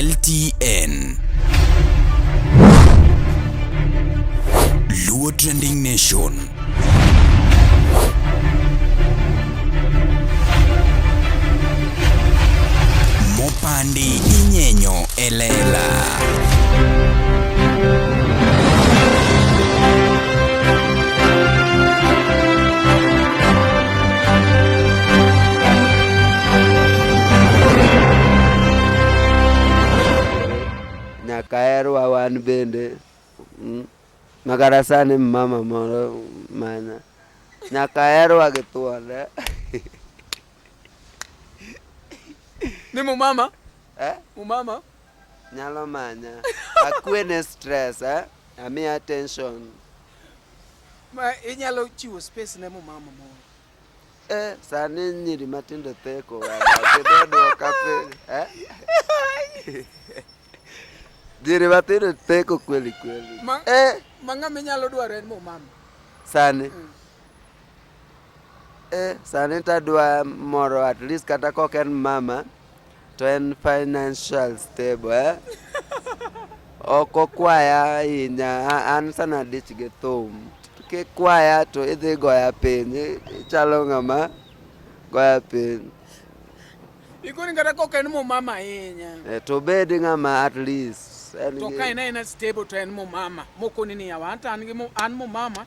LTN. Luo Trending Nation. Mopandi inyenyo e lela. Nyaka herwa wan bende. Makata sani mama moro manya. Nyaka herwa gi thuon. Eh? Ni mumama? Eh? Mumama? Nyalo manya. Akwene stress eh? Amiya attention. Ma inyalo chiwo space ne mumama moro. Eh, sani nyiri matindo theko baba. Kidwa duoka piny. Eh? Nyiri matindo theko kweli kweli. Ma, Eh, ma ng'ama inyalo dwaro en mumama. Sani. Eh, sani tadwa moro at least kata kok en mama to en financial stable eh? Ok okwaya ahinya, an sana adich gi thum. Kikwaya to idhi goya piny, ichalo ng'ama goya piny. Ikoni kata kok en mumama ahinya. Eh, to obed ng'ama at least en To gi- ka en aena stable to en mumama. Mokoni ni yawa anto an gi an mumama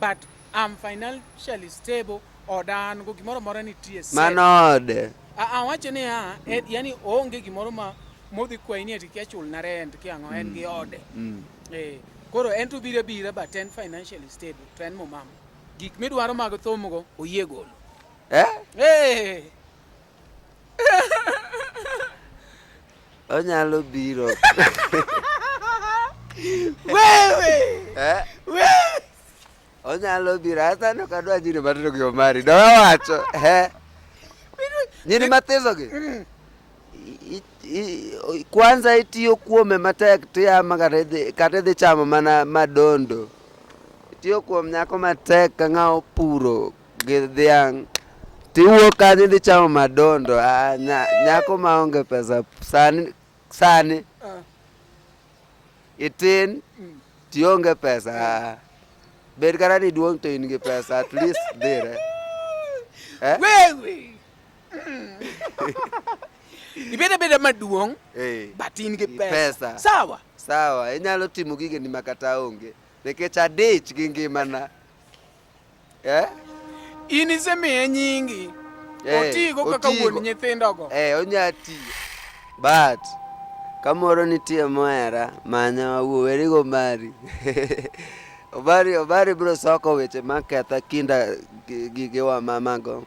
but I'm financially stable oda an go gimoro amora nitie set. Mano ode. Awacho niya, yani oonge gimoro ma modhi kwayi ni ati kia chulna rent kia ang'o, en gi ode. Eh, koro en to obiro abira but en financially stable to en mumama. Gik midwaro mag thum go oyie golo. Eh? Eh. Onyalo biro. Wewe! Eh? Wewe! Onyalo biro. Asa no kadwa nyiri matindo gi Omari. Do wacho. Eh? Nyiri mathiso gi. Kwanza itiyo kuome matek tiyama kata idhi chamo mana madondo. Itiyo kuom nyako matek ka ng'a opuro gi dhiang'. Tiwuok kanyo idhi chamo madondo. Ah, nyako maonge pesa sani sani itin tionge pesa. Ah. Bed kata ni duong' to in gi pesa at least dhire. Eh? Wewe! Ibed abeda maduong' Eh. but in gi pesa. Pesa. Sawa. Sawa, inyalo timo gigeni ma kata onge. Nikech adich gi ngimana. Eh? In isemiye nyingi. Eh, Otigo kaka otigo. wuon nyithindogo. Eh, onya tiyo. But kamoro nitie mohera, manya wawuo, weri go mari. Obari, Obari biro soko weche maketha kinda gi gi wa mamago.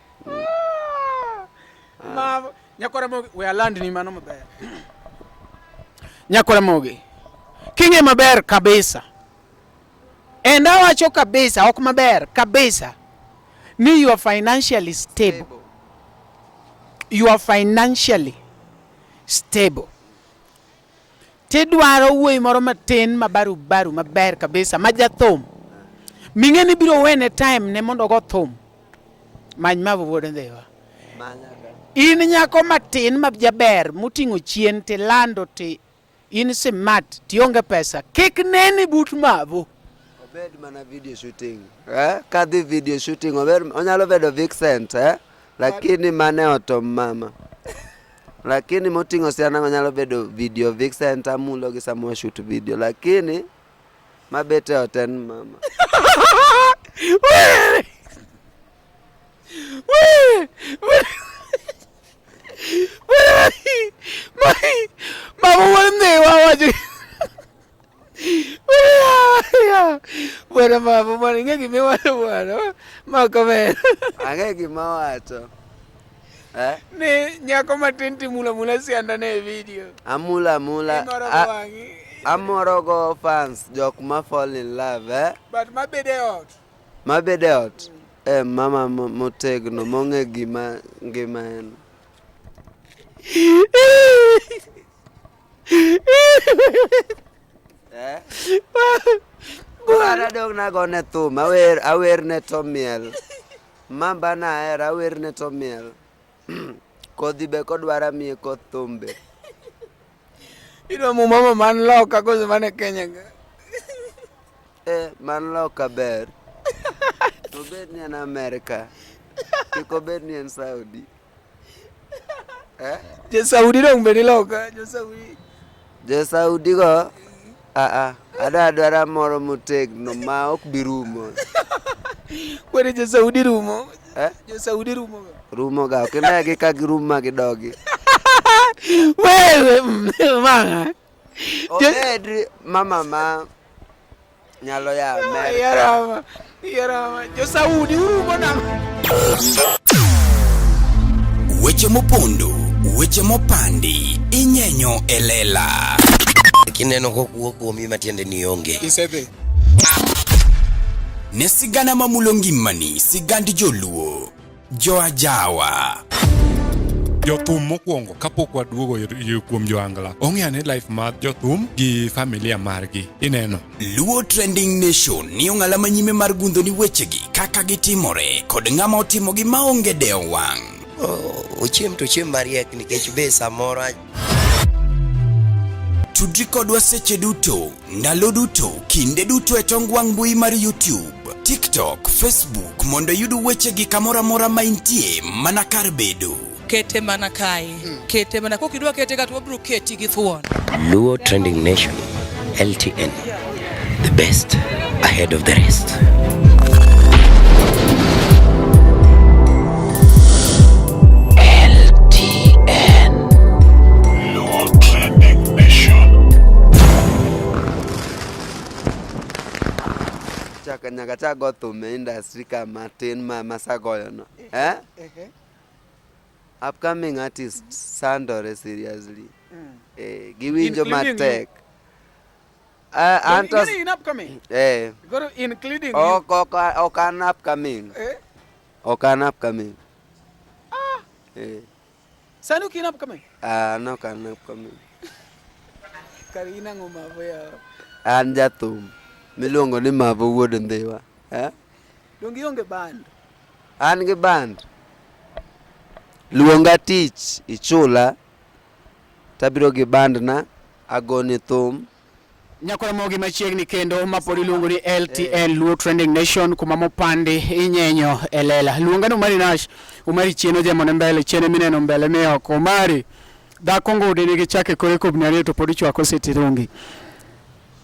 Ma nyakora mogi we aland ni mano maber. Nyakora mogi. King'e maber kabisa. And awacho kabisa ok maber kabisa ni you are financially stable. You are financially stable. Tidwaro wuoyi moro matin ma barubaru maber kabisa ma jathum. Ming'e ni biro wene time ne mondo ogo thum. Many Mavo wuod Ndhiwa. In nyako matin ma jaber moting'o chien tilando ti in smart tionge pesa kik neni but Mavo. Obed mana video shooting. Eh? Kadhi video shooting obed onyalo bedo vixen eh? Lakini mane otom mama. Lakini moting'o siana onyalo bedo video vixen tamulo gi sama shoot video lakini mabete ot en mama. Mama wuod Ndhiwa wacho Bwana mama bwana ing'e gima iwacho bwana mako ber. Ang'e gima owacho. Eh? Ni nyako matin timula mula sianda ne e video. Amula amula. Imoro go wang'i. Amoro go fans jok ma fall in love eh? But mabede ot. Mabede ot. Eh, mama motegno mong'e gima ngima en. Eh? Koro adong' nagone thum, awer awerne to miel. Mamba nahero awerne to miel. Kodhi be kodwaro amiye koth thum be. Idwa mumama man loka koso man e Kenya ka? Eh, man loka ber. Obed ni en Amerika. Kik obed ni en Saudi. Eh? Jo Saudi dong be ni loka, jo Saudi. Jo Saudi go a a adwa adwara moro motegno ma ok bi rumo. Kwani jo Saudi rumo? Eh? Jo Saudi rumo ga. Rumo ga, ok inegi ka girum ma gidogi. Wewe manga. Obed mama ma nyalo ya Amerka. Yarama. Yarama. Jo Saudi urumo nang'o? Weche mopondo, weche mopandi, inyenyo e lela. Kineno kokuo kuomi matiende ni onge. Isedhi. Ne sigana mamulo ngimani, sigand joluo, joajawa. Jothum mokwongo kapok waduogo kuom joangla ong'e ane life mar jothum gi familia margi ineno. Luo Trending Nation ni ong'ala manyime mar gundho ni wechegi kaka gitimore kod ng'ama otimogi maonge dewo wang'. Ochiem to ochiem mariek nikech be samoro Tudri kodwa seche duto, ndalo duto, kinde duto e tong wang' mbui mar YouTube, TikTok, Facebook mondo iyud wechegi kamoro amora ma intie mana kar bedo. Kete mana kae. Kete mana kokidwa kete ka to wabiro keti gi thuon. Luo Trending Nation LTN the best ahead of the rest. LTN. Luo Trending Nation. Chaka nyaka chak go thum e industry ka matin ma masagoyo no. Eh? Upcoming artists sandore seriously. Eh, giwinjo Including you. matek. Ah, anto Ing'eni in upcoming. eh Koro including you. ok ok ok an upcoming. Eh? Ok an upcoming. Eh, Sani ok in upcoming. ah, an ok an upcoming. Kare in ang'o Mavo yawa? An jathum miluongo ni Mavo Wuod Ndhiwa. Eh? Donge ionge band? An gi band. Luonga tich ichula tabiro gi band na agoni thum. Nyakwara mogi machiegni kendo ma pod iluongo ni LTN Luo Trending Nation kuma mopandi inyenyo e lela. Luonga ni Omari Nash, Omari chien ojemone mbele, chien mineno mbele mi oko. Omari, dhako ngudi nigi chak e kore kobni ariyo to pod ichwako sitirungi.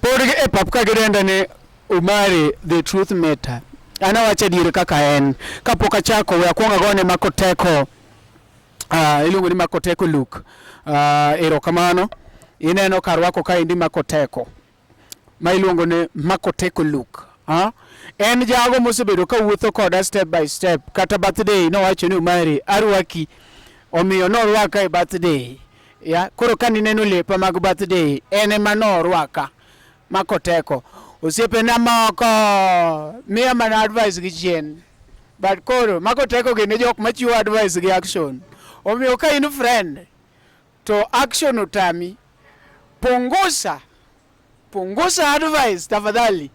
Pod e pap ka gidenda ni Omari the truth matter. An awacho adier kaka en. Kapok achako we akwong agone Makoteko. Iluongo ni Makoteko look. Erokamano. Ineno karwako kaendi Makoteko. Ma iluongo ni Makoteko look. En jago mosebedo ka wuotho koda step by step. Kata birthday nowacho ni Omari arwaki. Omiyo norwaka e birthday. Ya, koro ka nineno lepa mag birthday, en ema norwaka. Makoteko. Osiepena moko miya mana advice gi chien. But koro Makoteko gin jok machiwo advice gi action. Omiyo ka in friend to action otami, punguza punguza advice tafadhali.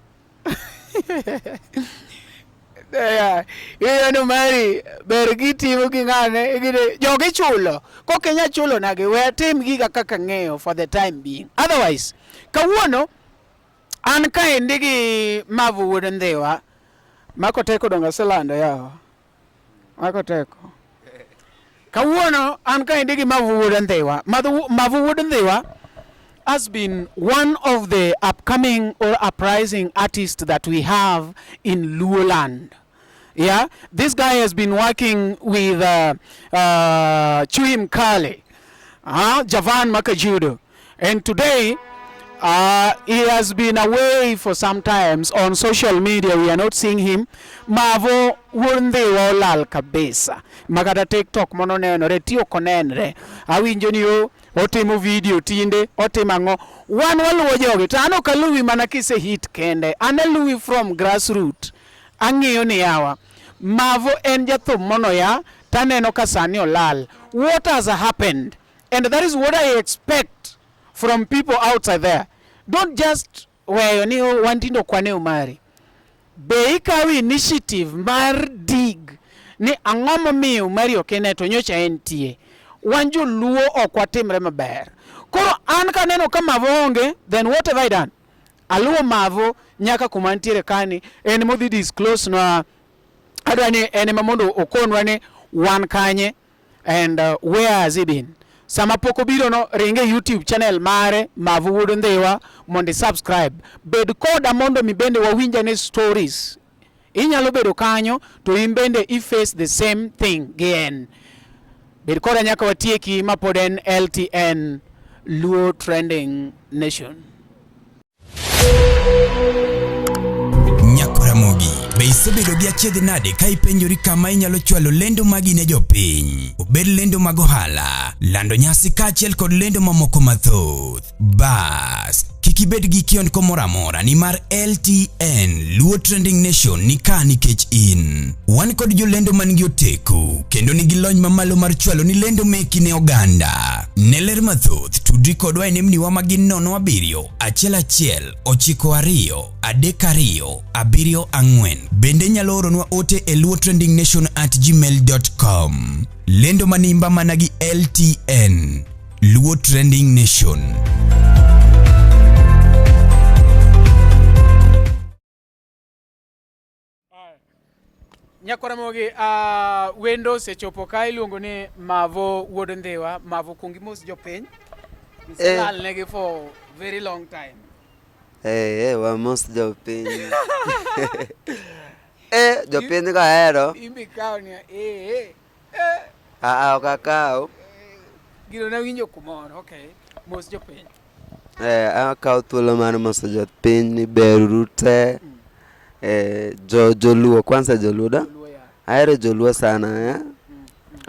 Yeah. Iyo ni Mari ber gitimo gi ng'ane gine jogi chulo kok inya chulo nagi we atim giga kaka ng'eyo for the time being. Otherwise kawuono an kaendi gi Mavo Wuod Ndhiwa. Makoteko donge aselando yawa. Makoteko. Kawuono an kaendi gi Mavo Wuod Ndhiwa. Mavo Wuod Ndhiwa has been one of the upcoming or uprising artists that we have in Luo land. Yeah, this guy has been working with Chui Mkale, Javan Makajudo, and today he has been away for some times on social media. We are not seeing him. Mavo Wuod Ndhiwa olal kabisa. Makata TikTok mono nenore, ti ok onenre. Awinjo ni o otimo video tinde, otimo ang'o. Wan waluwo jogi, to an ok aluwi mana kise hit kende. An aluwi from grassroot. Ang'iyo ni yawa. Mavo en jathum mono ya, taneno ka sani olal. What has happened? And that is what I expect from people outside there. Don't just weyo ni oh, wan tinde ok wane Omari. Be ikawo initiative mar dig ni ang'o momiyo Omari ok ine to nyocha entie. Wan joluo ok watimre maber. Koro An kaneno ka Mavo onge, then what have I done? Aluwo Mavo nyaka kuma ntiere kani, en modhi disclose nwa, adwa ni en ema mondo okonwa ni wan kanye and where has he been. Sama pok obiro no, ringe YouTube channel mare Mavo Wuod Ndhiwa mondo i subscribe. Bed koda mondo mi bende wawinj ane stories. Inyalo bedo kanyo to in bende i face the same thing gi en. Bed koda nyaka watieki ma pod en LTN Luo Trending Nation. Nyakoramogi, be isebedo gi achiedh nade ka ipenjori kama inyalo chwalo lendo magi ne jopiny? Obed lendo mag ohala, lando nyasi kaachiel kod lendo mamoko mathoth. Bas, kik ibed gi kiondko moro amora nimar LTN Luo Trending Nation ni ka nikech in. Wan kod jolendo man gi oteku kendo nigi lony mamalo mar chwalo ni lendo meki ne oganda. Ne ler mathoth, tudri kodwa e nembniwa ma gin 07 11 92 32 74. Bende inyalo oronwa ote e luotrendingnation@gmail.com. Lendo manimba mana gi LTN. Luo Trending Nation. Nyakwaramogi, wendo osechopo ka iluongo ni Mavo Wuod Ndhiwa. Mavo kuong imos jopiny. Iselal negi for very long time. Eh, eh, wamos jopiny. Eh, jopiny kahero. Imbe ikawo ni eh, eh, eh. Ah, ah, ok akaw. Gino nawinjo kumoro, okay. Mos jopiny. Eh, akawo thuolo mar moso jopiny ni beruru te. Eh, jo joluo kwanza joluo da. Ahero joluo sana eh.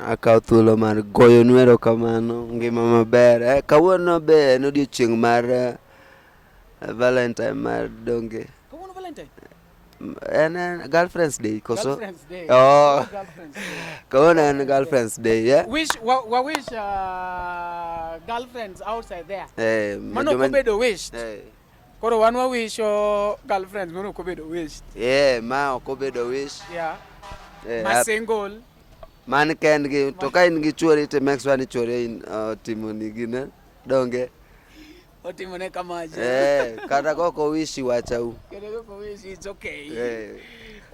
Akawo thuolo mar goyonu erokamano, ngima maber. Eh, kawuono be en odiochieng' mar eh, Valentine mar donge. Kawuono Valentine? En en Girlfriend's Day koso? Girlfriend's Day. Oh. Girlfriend's Day. Kawuono en Girlfriend's Day, yeah? Wish wa, wa wish girlfriends outside there. Eh, Mano joma- ok obedo wished. Eh. Koro wan wa wisho girlfriends mano ok obedo wished. Yeah, ma ok obedo wish. Yeah. Eh, Ma single. Man kendgi to ka in gi chuori to make sure ni chuori otimoni gine donge. Otimone kamacha. Eh, kata ka ok owishi wachau. Kata ka ok owishi, it's okay. Eh.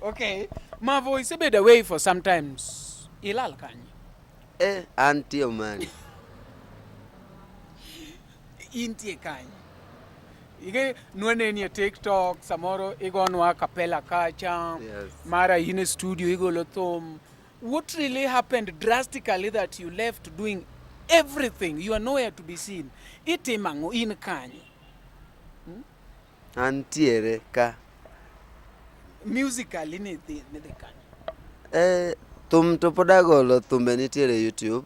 Okay. Mavo isebedo away for sometimes. Ilal kanye? Eh, antie mani. Intie kanye? Ige nwaneni e TikTok, samoro igonwa kapela kacha. Yes. Mara in e studio igolo thum. What really happened drastically that you left doing everything? You are nowhere to be seen. Itimo ang'o? In kanye? Antiere ka. Musically ni dhi ni dhi kanye? Eh, thum to pod agolo, thumbe nitiere e YouTube,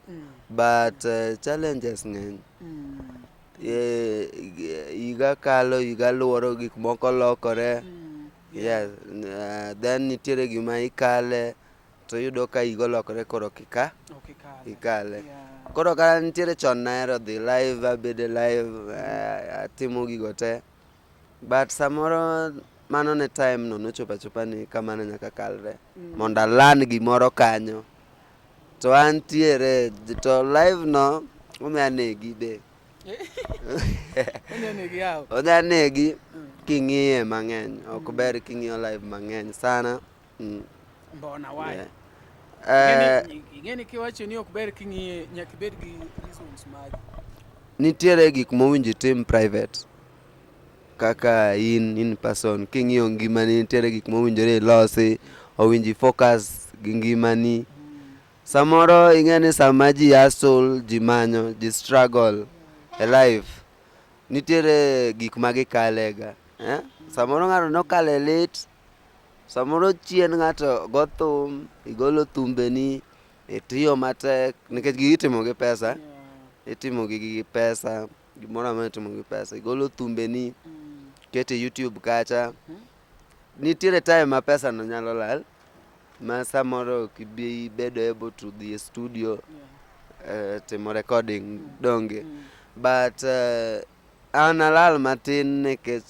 but challenges ng'eny. Eh, higa kalo, higa luoro, gik moko lokore. Yes, then nitiere gima ikale to iyudo ka higa olokore koro ok ika ikale. Koro kata nitiere chon nahero dhi live, abedo e live, atimo gigo te. But samoro mano ne time no nochopo achopa ni kamano nyaka kalre mondo alan gimoro kanyo. To antiere to live no onya negi be. Onya negi yawa. Onya negi king'iye mang'eny. Ok ber king'iyo live mang'eny sana. Mbona why? Yeah. Ing'eni kiwacho ni ok ber king'iye nyaka ibed gi reasons magi. Nitiere gik mowinjo itim private kaka in in person king'iyo ngimani nitiere gik mowinjore ilosi, owinjo i focus gi ngimani. Samoro ing'e ni sama ji hustle, ji manyo, ji struggle e life, nitiere gik ma gikale ga. Eh? Samoro ng'ato nokale lit, samoro chien ng'ato go thum, igolo thumbeni, itiyo matek, nikech gigi itimo gi pesa, itimo gigi gi pesa, gimoro amora itimo gi pesa. Igolo thumbeni, iketo e YouTube kacha, nitiere time ma pesa no nyalo lal, ma samoro ok ibi bedo able to dhi e studio timo recording donge. But an alal matin nikech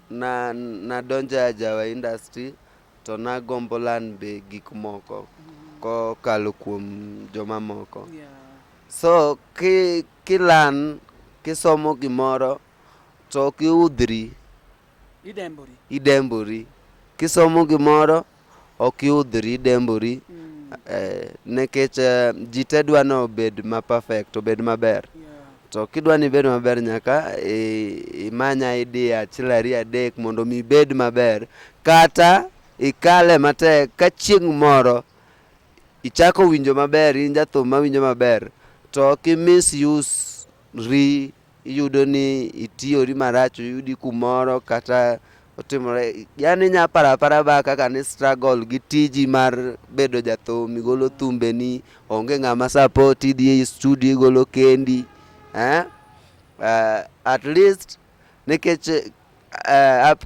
na nadonjo e ajawa industry to nagombo learn be gik moko kokalo kuom jomamoko. So ki ki learn Kisomo gimoro to ok iudhri. Idembori. Idembori. Kisomo gimoro ok iudhri, idembori. Eh, nikech eh, ji te dwa ni obed ma perfect, obed maber. To kidwa ni ibed maber nyaka imany idea achiel ariyo adek mondo mi ibed maber. Kata ikale matek ka chieng' moro ichako winjo maber, in jathum mawinjo maber, to ok i misuse ri iyudo ni itiyori marach oyudi kumoro kata otimore yani inya paro apara ba kaka ni struggle gi tiji mar bedo jathum igolo thumbeni onge ng'ama support idhi e studio igolo kendi eh? At least nikech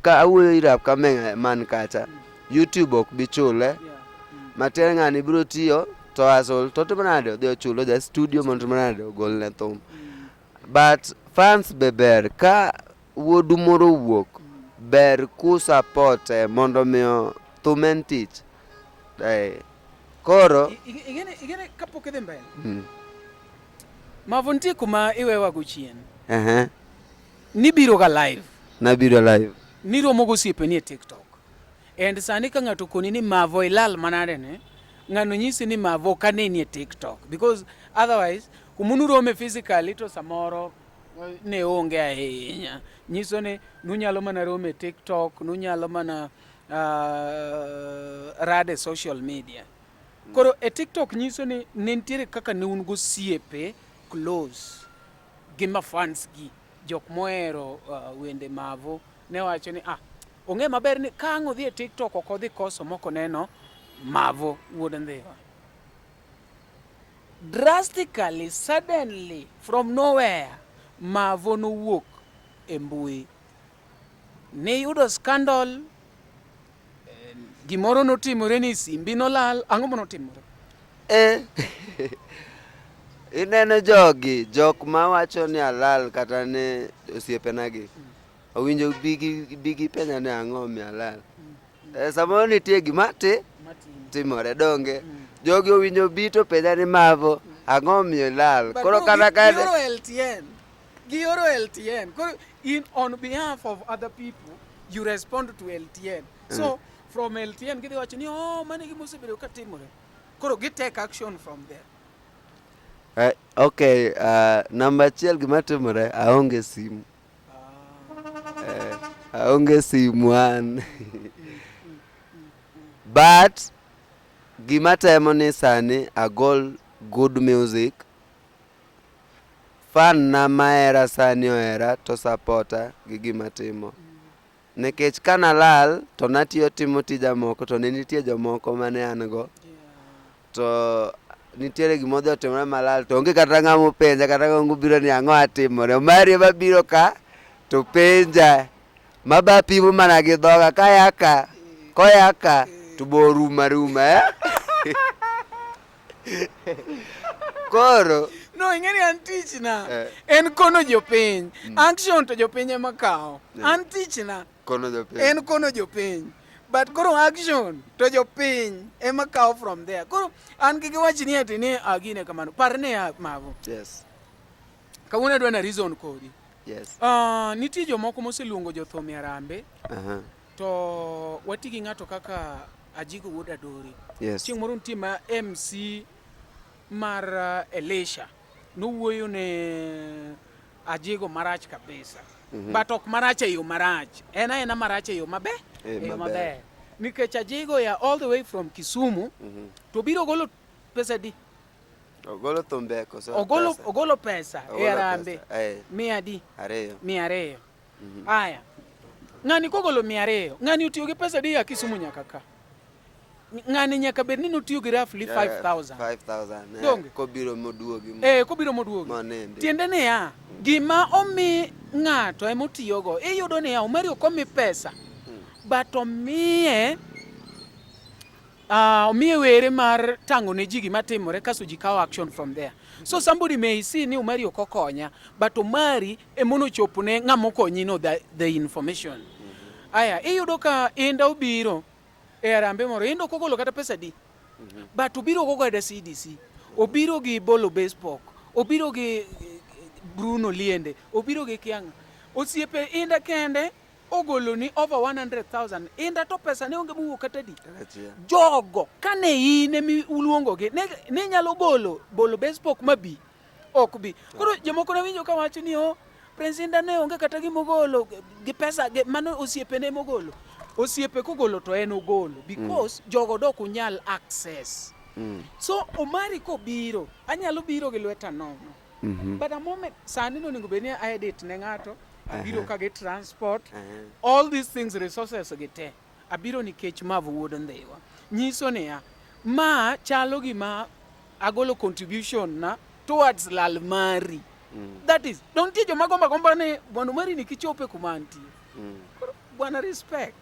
ka awuoyo ir upcoming man kacha YouTube ok bi chule matiende ng'ani biro tiyo to hustle to otimo nade odhi ochulo ja studio mondo otimo nade ogolne thum but fans be ber ka wuodu moro owuok ber ku support mondo miyo thum en tich eh, koro Igene kapok idhi mbele. Mavo nitie kuma iwewa go chien. Nibiro ga live. Nabiro live. Niromo gosiepeni e TikTok. And sani ka ng'ato okoni ni Mavo ilal manade ne, ng'ano nyisi ni Mavo ok aneni e TikTok. Because otherwise, kuma unurome physically to samoro ne onge ahinya. Nyiso ni nunyalo mana romo e TikTok, nunyalo mana rade social media. Koro e TikTok nyiso ni ne nitiere kaka ne un gosiepe close gi ma fans gi jok mohero wende Mavo ne wacho ni ah ong'e maber ni ka ang' odhi e TikTok ok odhi koso mok oneno Mavo wuod Ndhiwa. Drastically, suddenly, from nowhere, Mavo nowuok e mbui. Niyudo scandal, gimoro notimore ni simbi nolal, ang'o manotimore? Eh. Ineno jogi, jok mawacho ni alal kata ni osiepenagi. Owinjo bi gipenja ni ang'o omiyo alal. Eh, samoro nitie gima timore donge. Jogi owinjo bi to penja ni Mavo, ang'o omiyo ilal. Koro kata ka gioro LTN. Gioro LTN. Koro in on behalf of other people, you respond to LTN. So from LTN gidhi wacho ni oh mano e gima osebedo ka timore. Koro gi take action from there. Okay, namba achiel gima timore, aonge simu. Aonge simu an. But gima temo ni sani agol good music. Fan na mahera sani ohera to supporta gi gima timo. Nikech kanalal to natiyo timo tija moko to ne nitie jomoko mane an go. To nitiere gima odhi otimore malal to onge kata ng'ama openja kata ng'ama obiro ni ang'o atimore. Omari ema biro ka to penja maba pimo mana gi dhoga kaya ka koya ka to bo rumo aruma eh? Koro No, ing'e ni an tichna en kono jopiny. Action to jopiny ema kawo. An tichna kono jopiny. En kono jopiny. But koro action to jopiny ema kawo from there. Koro an kik iwach ni ati ni agine kamano. Par ne ya Mavo. Yes. Kawuono adwa na reason kodi. Yes. Nitie jomoko moseluongo jothum e Harambee. To wati gi ng'ato kaka Ajigo Wuod Adori. Yes. Chieng' moro nitie ma MC mar Elisha nowuoyo ne Ajigo marach kabisa. But ok marach e yo marach. En aena marach e yo maber. E E yo maber. maber. Nikech Ajigo ya all the way from Kisumu to biro golo pesa di? Ogolo thumbe koso Ogolo pesa? ogolo pesa e Ogolo Harambee. pesa, eh. 100 adi? Ariyo. 200. Aya. Ng'ani kogolo 200, ng'ani otiyo gi pesa di ya Kisumu nyaka ka. Ng'ani nyaka bed ni notiyo gi roughly 5000. 5000. Donge? Kobiro moduogi. Kobiro moduogi. Monindi. Tiende niya, gima omi ng'ato ema otiyogo. Iyudo niya, Omari ok omi pesa. But omiye omiye were mar tang'o ne ji gima timore kasto ji kawo action from there. So somebody may see ni Omari ok okonya, but Omari ema nochopo ne ng'ama okonyi no the information. Aya, iyudo ka Inda obiro e Harambee moro, Inda ok ogolo kata pesa di. But obiro go godo CDC, obiro gi bolo bespoke, obiro gi Bruno Liende obiro gi kiang'a. Osiepe Inda kende ogolo ni over 100,000. Inda to pesa ne onge mowuok kata di. Jogo kane in emi uluongogi ne, ne nyalo golo bolo bespoke mabi ok bi. Koro jomoko nawinjo ka wacho ni oh, Prince Inda ne onge kata gima ogolo gi pesa gi, mano osiepene mogolo. Osiepe kogolo to en ogolo because mm. jogo dok unyal access. Mm. So Omari kobiro anyalo biro gi lweta nono. Mm -hmm. But a moment sani nonego bed ni a edit ne ng'ato abiro uh -huh. ka gi transport uh -huh. all these things resources gi te abiro nikech Mavu wuod Ndhiwa nyiso niya ma chalo gima agolo contribution na towards lal mari mm. that is don nitie joma gomba gomba ni bwana mari ni kichope kuma antie mm. Koro bwana respect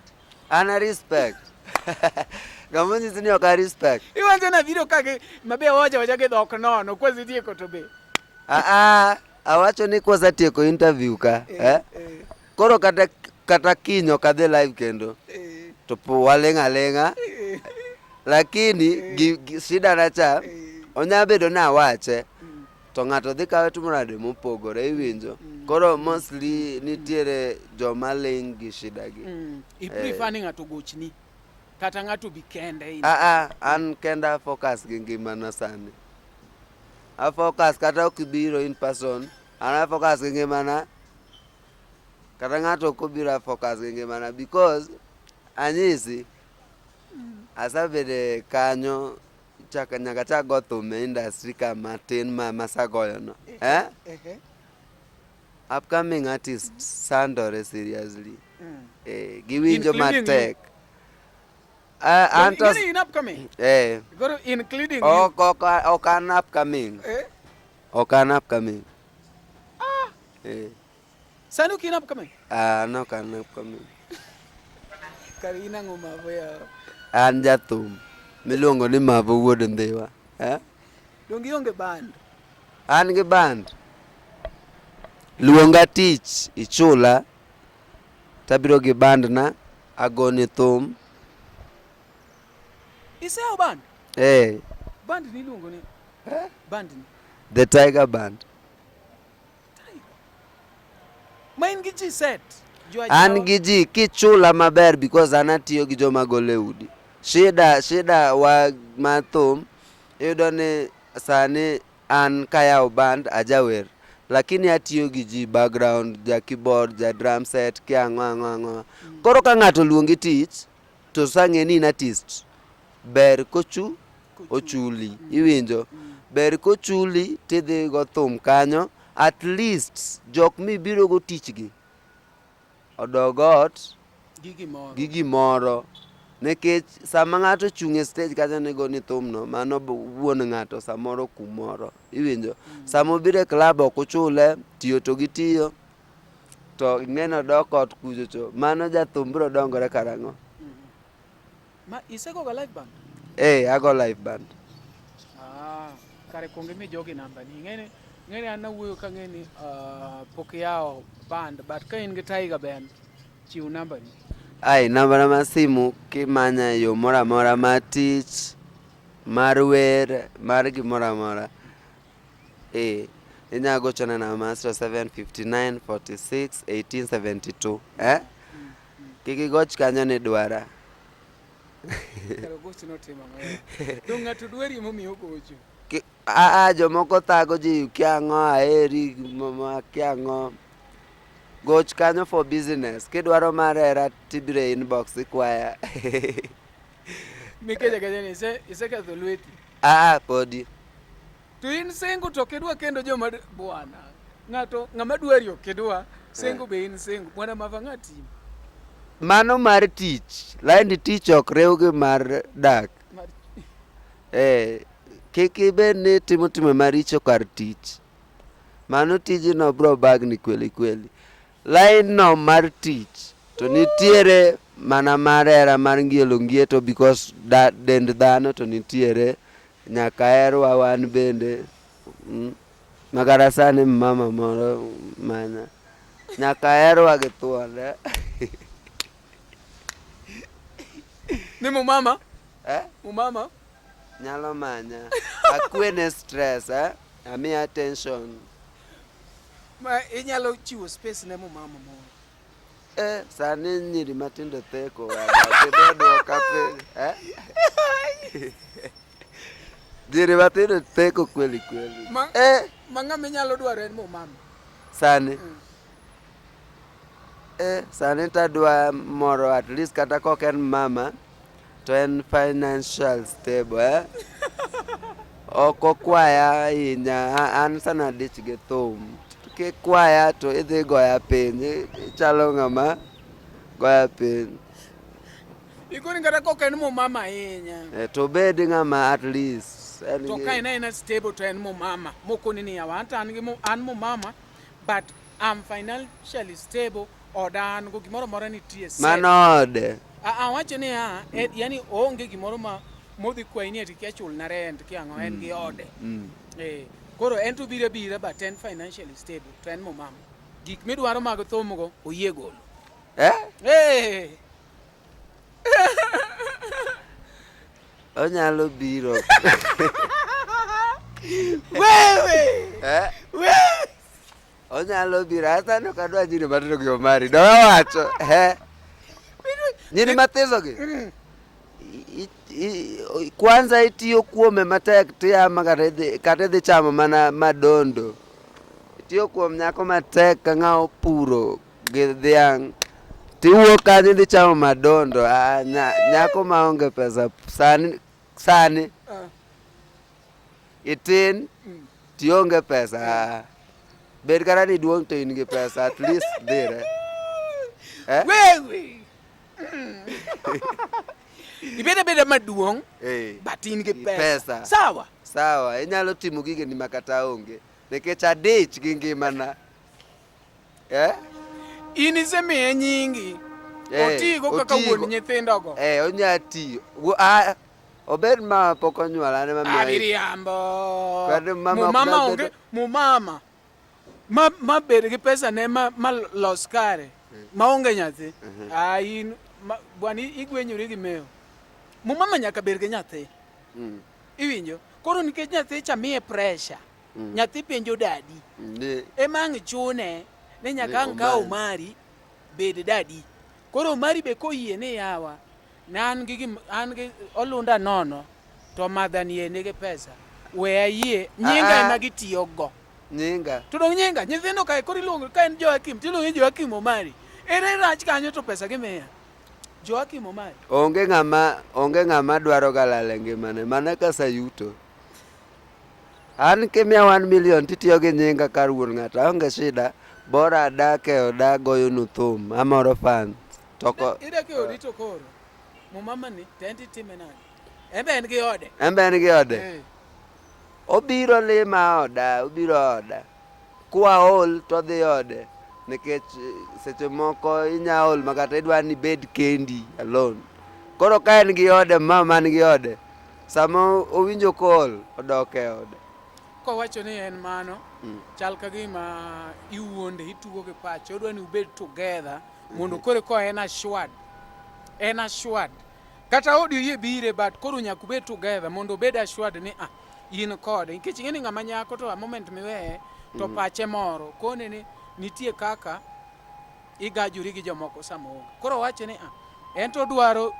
ana respect ng'ama onyisi ni ok a respect iwacho na biro ka gi mabe wacho wacha gi dhok nono kwasetieko to be aa awacho ni kwasetieko interview ka eh, eh? eh. Koro kata kata kiny ok adhi live kendo eh. to po waling' aling'a eh. lakini eh. gi, gi, shida na cha onya bedo ni awache mm. to ng'ato dhi kawe timo nade mopogore iwinjo mm. koro mostly nitiere joma ling' gi shida gi mm. I prefer ni ng'ato gochni kata ng'ato bi kende ah, ah, an kenda focus gi ngimana sani a focus kata ok ibiro in person an a focus gi ngimana Kata ng'ato ok obiro a focus gi ngimana because anyisi asebede kanyo chaka nyaka chak go thum e industry ka matin ma masagoyo no. Eh? Upcoming artists sandore seriously. Eh, giwinjo Including you. matek. Ah, anto Ing'eni in upcoming. eh Koro including you. ok ok ok an upcoming. Eh? Ok an upcoming. Eh. Sani ok in upcoming? Ah, an ok an upcoming. Kare in ang'o Mavo yawa? An jathum miluongo ni Mavo wuod Ndhiwa. Eh? Donge ionge band? An gi band. Luonga tich ichula tabiro gi band na agoni thum. Iseyawo band? Eh. Band ni iluongo ni? Eh? Band ni? The Tiger Band. Ma in gi ji set. An gi ji kichula maber because an atiyo gi joma golo e udi. Shida shida wa ma thum iyudo ni sani an kayawo band ajawer lakini atiyo gi ji background, ja keyboard, ja drum set, kia ang'o ang'o ang'o. Koro ka ng'ato oluongi tich to osang'e ni in artist, ber kochu ochuli iwinjo ber kochuli tidhi go thum kanyo at least jok mibiro go tich gi odog ot gi gimoro nikech sama ng'ato ochung' e stage kanyo ni goni thumno mano wuon ng'ato samoro kumoro iwinjo sama obiro e club ok uchule tiyo to gitiyo to ing'eni odok ot kuchocho mano jathum biro dongore karang'o Ma isegoga live band? Eh, ago live band. Ah, kare kuong imi jogi namba ni. Ing'eni, ing'eni an nawuoyo ka ng'eni uh, pok iyawo band, but ka in gi Tiger Band, chiw namba ni. Ai, namba na mar simu kimanya e yo moro amora mar tich, mar wer, mar gimoro amora. Eh, inya gochona namba mar 0759 46 1872. Eh? Kik igoch kanyo ni dwara. Kare ogoch notimo ang'o? Dong' ng'ato dwari emomiyo ogocho. Ki- Aa, jomoko thago ji kia ang'o aheri kia ang'o. Goch kanyo for business. Kidwaro mar hera tibiro e inbox ikwaya. Mikeja keja ni ise iseketho lweti. Aa, podi. To in single to ok idwa kendo joma bwana. Ng'ato ng'ama dwari ok idwa, single be in single. Bwana Mava ng'ati. Mano mar tich. Laindi tich ok riw gi mar dak. Mar Eh, kik ibed ni itimo timbe maricho kar tich. Mano tijino bro bagni kweli kweli. Line no mar tich to nitiere mana mar hera mar ngielo ngieto because da, dend dhano to nitiere nyaka herwa wan bende mm. Makata sani mama moro manya nyaka herwa gi thuon eh? Ni mumama? Eh? Mumama? Nyalo manya akwene stress eh? Amiya tension. Ma inyalo chiwo space ne mumama moro. Eh, sani nyiri matindo theko wada, dwoka piny. Eh? Nyiri matindo theko kweli kweli. Ma, eh. Ma ng'ama inyalo dwaro en mumama. Sani. Eh, sani tadwa moro at least kata kok en mama to en financial stable eh? Ok okwaya ahinya, an sana adich gi thum. Kikwaya to idhi goya piny, ichalo ng'ama goya piny. Ikoni kata kok en mumama ahinya. Eh, to obed ng'ama at least en To gi- ka en aena stable to en mumama. Mokoni ni yawa anto an gi an mumama but I'm financially stable oda an go gimoro amora nitie set. Mano ode. Awacho niya, yani oonge gimoro ma modhi kwayi ni ati kia chulna rent kia ang'o en gi ode. Eh, koro en to obiro abira but en financially stable to en mumama. Gik midwaro mag thum go oyie golo. Eh? Eh. Onyalo biro. Wewe! Eh? Wewe! Onyalo biro. Asa no kadwa nyiri matindo gi Omari. Do wacho. Eh? Nyiri mathiso gi. Kwanza itiyo kuome matek tiyama kata idhi chamo mana madondo. Itiyo kuom nyako matek ka ng'a opuro gi dhiang'. Tiwuok kanyo idhi chamo madondo. Ah, nyako maonge pesa sani sani itin tionge pesa. Ah, bed kata ni duong' to in gi pesa at least dhire. Eh? Wewe! Ibed abeda maduong' Eh. but in gi pesa. Pesa. Sawa. Sawa, inyalo timo gigeni ma kata onge. Nikech adich gi ngimana. Eh? In isemiye nyingi. Eh, Otigo kaka otigo. wuon nyithindogo. Eh, onya tiyo. Obed ma pok onyuol, an ema miyo. Abiriambo. Kata mama ok Mumama nyal onge, bedo- mumama. Ma ma bed gi pesa ne ma ma los kare. Ma onge nyathi. Ah, in ma, bwana igwenyori gi mewo. Mumama nyaka bed gi nyathi. Iwinjo? Koro nikech nyathi cha miye pressure. Nyathi penjo dadi. Ema ang' chune ni nyaka ang' kaw Omari bed dadi. Koro Omari be koyie ni yawa, ne an gi an gi olunda nono to madha ni nigi pesa. We ayie, nyinga ema gitiyogo. Nyinga. To dong nyinga, nyithindo kae koro iluongo ka en Joakim, tiluongo ni Joakim Omari. Ere rach kanyo to pesa gimiya? Joakim Omari. Onge ng'ama dwaro ga lal e ngimane, mana ka sayuto. An kimiya 1 million titiyo gi nyinga kar wuon ng'ato, aonge shida. Bora adak e oda agoyonu thum, amoro fans. To ko Idak e odi to koro, mumama ni to en titime nade? En be en gi ode. En be en gi ode. Obiro lima oda, obiro oda. Kwaol to odhi ode. Nikech seche moko inya ol ma kata idwa ni ibed kendi alone. Koro ka en gi ode, mama man gi ode, sama owinjo kool, odok e ode. Kowacho ni en mano, chal ka gima iwuonde, itugo gi pache, odwa ni ubed together, mondo koro ko en assured. En assured. Kata odi oyie bire, but koro nyaka ubed together, mondo obed assured ni ah, in kode. Nikech ing'e ni ng'ama nyako to a moment miweye, to pache moro, kone ni nitie kaka igajori gi jomoko sama oonge. Koro owacho ni ah, en to odwaro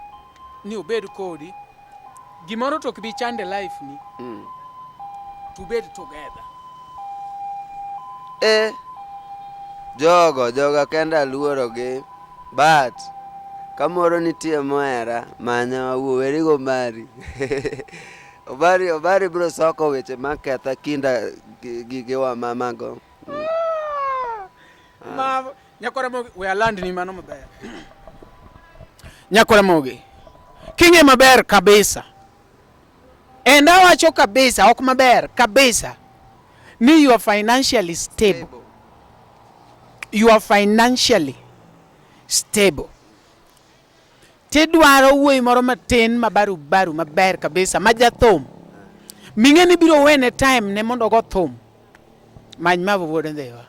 ni obed kodi, gimoro to ok bi chande life ni, to ubed together. Eh, jogo kenda aluoro gi, but kamoro nitie mohera, manya wawuo, weri go Omari. Omari biro soko weche maketha kinda gigewa mamago. Ma nyakwara Mogi, we aland ni mano maber. Nyakwara Mogi, king'e maber kabisa. And awacho kabisa, ok maber, kabisa. Ni you are financially stable. You are financially stable. Tidwaro wuoyi moro matin mabarubaru maber kabisa, ma jathum. Ming'e ni biro wene time ne mondo ogo thum. Many Mavo wuod Ndhiwa.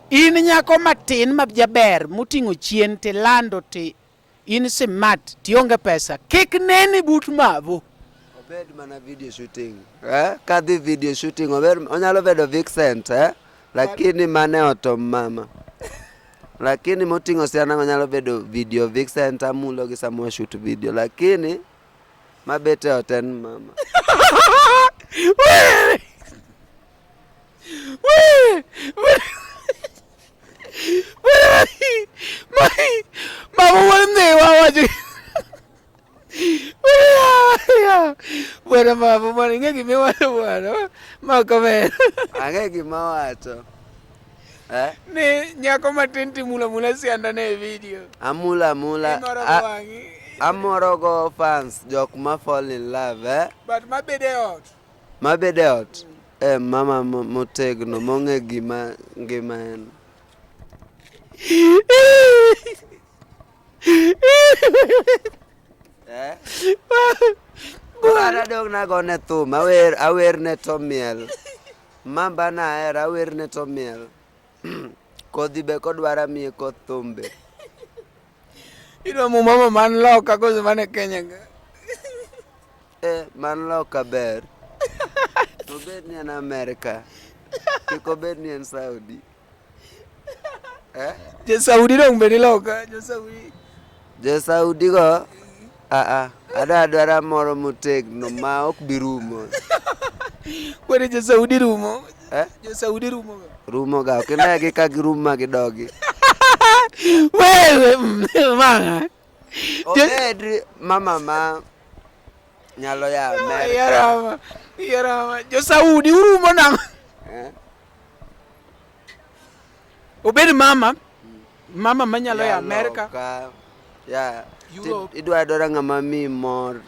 In nyako matin ma jaber moting'o chien tilando ti in smart tionge pesa. Kik neni but Mavo. Obed mana video shooting. Eh? Kadhi video shooting, obed, onyalo bedo Vixen, eh? Lakini mane otom mama. Lakini moting'o siana go nyalo bedo video vixen tamulo gi sama shoot video. Lakini mabet e ot en mama. Mama wuod Ndhiwa wacho Bwana mama bwana ing'e gima iwacho bwana. Ma ok Ang'e gima wacho. Eh? Ni nyako matin timulo mula sianda ne e video. Amula mula. Imoro go wang'i. Amoro go fans jok ma fall in love eh? But mabede e ot. Mabede e ot. Eh, mama motegno mong'e gima ngima en. Eh? Koro adong' nagone thum, awer awerne to miel. Mamba nahero awerne to miel. Kodhi be kodwaro amiye koth thum be. Idwa mu mama man loka koso man e Kenya ka? Eh, man loka ber. To obed ni en Amerka. Kik obed ni en Saudi. Eh? Jo Saudi dong be ni loka, jo Saudi. Jo Saudi go aa adwa adwara moro motegno ma ok bi rumo. Kwani jo Saudi rumo? Eh? Jo Saudi rumo ga. Rumo ga ok inegi ka girum ma gidogi. Wewe manga. Obed mama ma nyalo ya Amerka. Yarama. Yarama. Jo Saudi urumo nang'o? Eh? Obed mama. Mama manyalo ya Amerka. Loka, ya. Europe. Idwa adwara ng'ama miyi mor,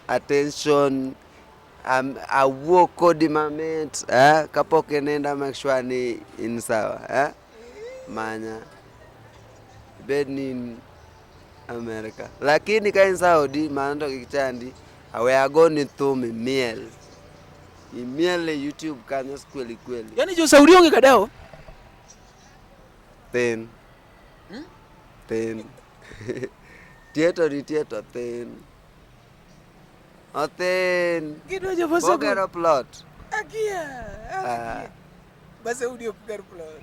attention, awuo kodi mamit, eh? Kapok inindo make sure ni in sawa, eh? Manya. Bed ni in Amerika. Lakini ka in Saudi, mano to kik chandi, awe agoni thum imiel. Imiel e YouTube kanyo kweli kweli. Yaani jo Saudi onge kadawo? Thin. Thin. Tieto nitie to thin. Othin. Gidwa jo Saudi. Bogero plot. Akia. Ah. Ba Saudi ok ger plot.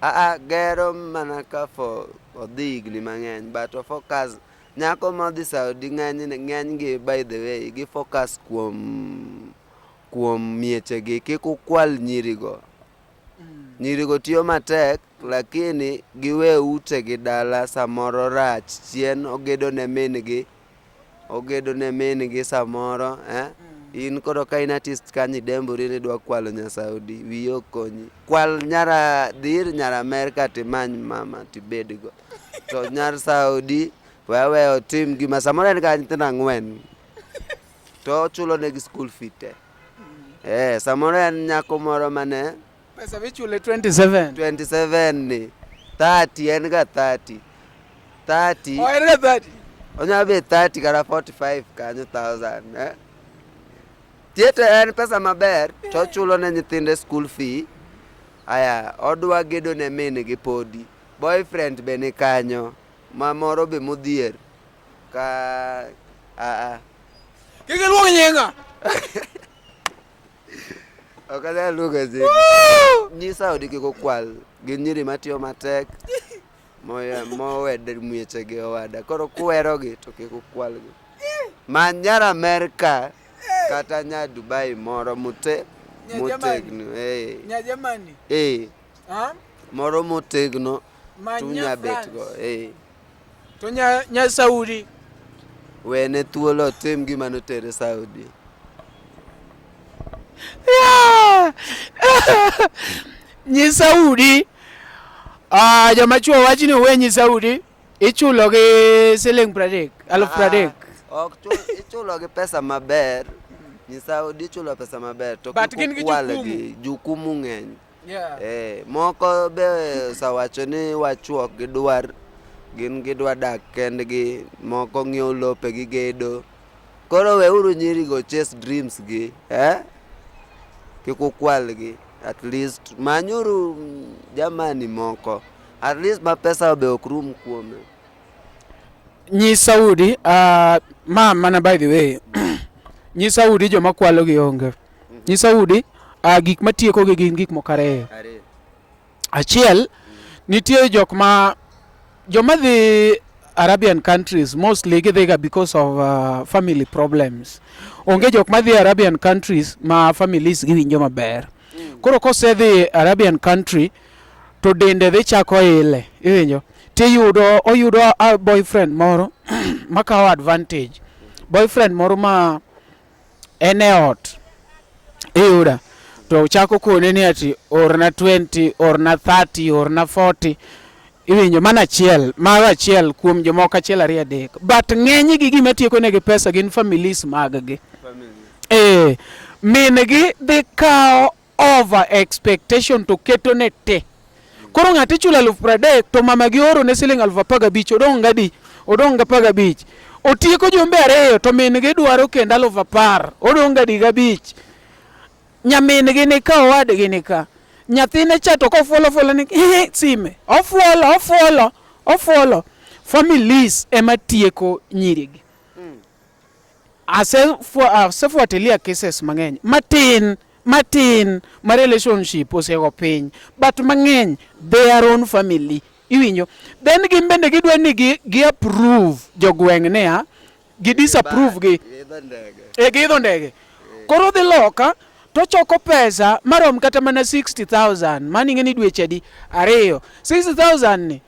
Aa, gero mana ka for odhi higni mang'eny but o focus nyako modhi Saudi ng'eny ng'enygi by the way gi focus kuom kuom miechegi kik ukwal nyirigo. Nyirigo tiyo matek lakini giwe utegi dala samoro rach chien ogedo ne min gi ogedo ne min gi samoro eh? In koro ka in artist kanyo idembori ni idwa kwalo nya Saudi wiyi ok konyi. Kwal nyara dhi ir nyar Amerka timany mama tibedgo. To nyar Saudi we aweya otim gima samoro en ga nyithindo ang'wen to ochulo negi school fee te. Eh, samoro en nyako moro mane Pesa michule 27. 27 ni 30 en ga 30 30 Oh, en ga 30. Onyalo bet 30 kata 45 kanyo thousand eh? Tieto en pesa maber to ochulo ne nyithinde school fee. Aya, odwa gedo ne min gi podi. Boyfriend be ni kanyo, ma moro be modhier. Ka a a. Kik iluong nyinga. Ok anyal luongo nying. Nyi Saudi kik okwal. Gin nyiri matiyo matek. Mowe miechegi owada. Koro kuwerogi to kik ukwalgi. Many nyar Amerka kata nya Dubai moro Nya motegno. Eh. Nya Germany. Eh. Ha? Moro motegno Many nya tunya bet go. France. Eh. To nya nya Saudi. Wene thuolo otim gima notere Saudi. Yeah. Nyi Saudi. Ah, joma chuo wachi ni uwe nyi Saudi ichulo gi siling 30, 30,000. Ok chul, ichulo gi pesa maber. Nyi Saudi ichulo pesa maber to But kik gin gi ukwalgi. Jukumu ng'eny. Yeah. Eh, moko be osewacho ni wachuo ok gidwar gin gidwa dak kendgi, moko ng'iewo lope gigedo. Koro weuru nyirigo chase dreams gi, eh? Kik ukwalgi. At least manyuru jamani moko. At least ma pesa be ok rum kuome. Nyi Saudi, ma mana by the way, nyi Saudi joma kwalo gi onge. Nyi Saudi, gik matieko gi gin gik moko ariyo. Ariyo. Achiel, nitie jok ma joma dhi Arabian countries mostly gidhiga because of family problems. Onge jok madhi Arabian countries ma families giwinjo maber. Koro kosedhi Arabian country to dende dhi chako ile, iwinjo? Tiyudo oyudo a boyfriend moro makawo advantage. Boyfriend moro ma en e ot iyuda to chako kone ni ati orna 20 orna 30 orna 40 iwinjo mana achiel maro achiel kuom jomoko achiel ariyo adek but ng'eny gi gima tieko negi pesa gin families mag gi eh min gi dhi kawo over expectation to keto ne te koro ng'ato ichulo 30,000 to mama gi oro ne siling 15,000 odong' gadi odong' ga 15 otieko jumbe ariyo to min gi dwaro kendo 10,000 odong' gadi gabich nyamin gi ni ka owadgi ni ka nyathine cha to kofuolo fuolo ni sime ofuolo ofuolo ofuolo families ema tieko nyirigi asefuatilia cases mang'eny matin matin ma relationship osego piny but mang'eny their own family iwinjo then gin bende gidwa ni gi, gi approve jogweng' niya gi disapprove gi e giidho ndege koro odhi loka to choko pesa marom kata mana 60000 mano ing'e ni dweche adi ariyo 60000 ni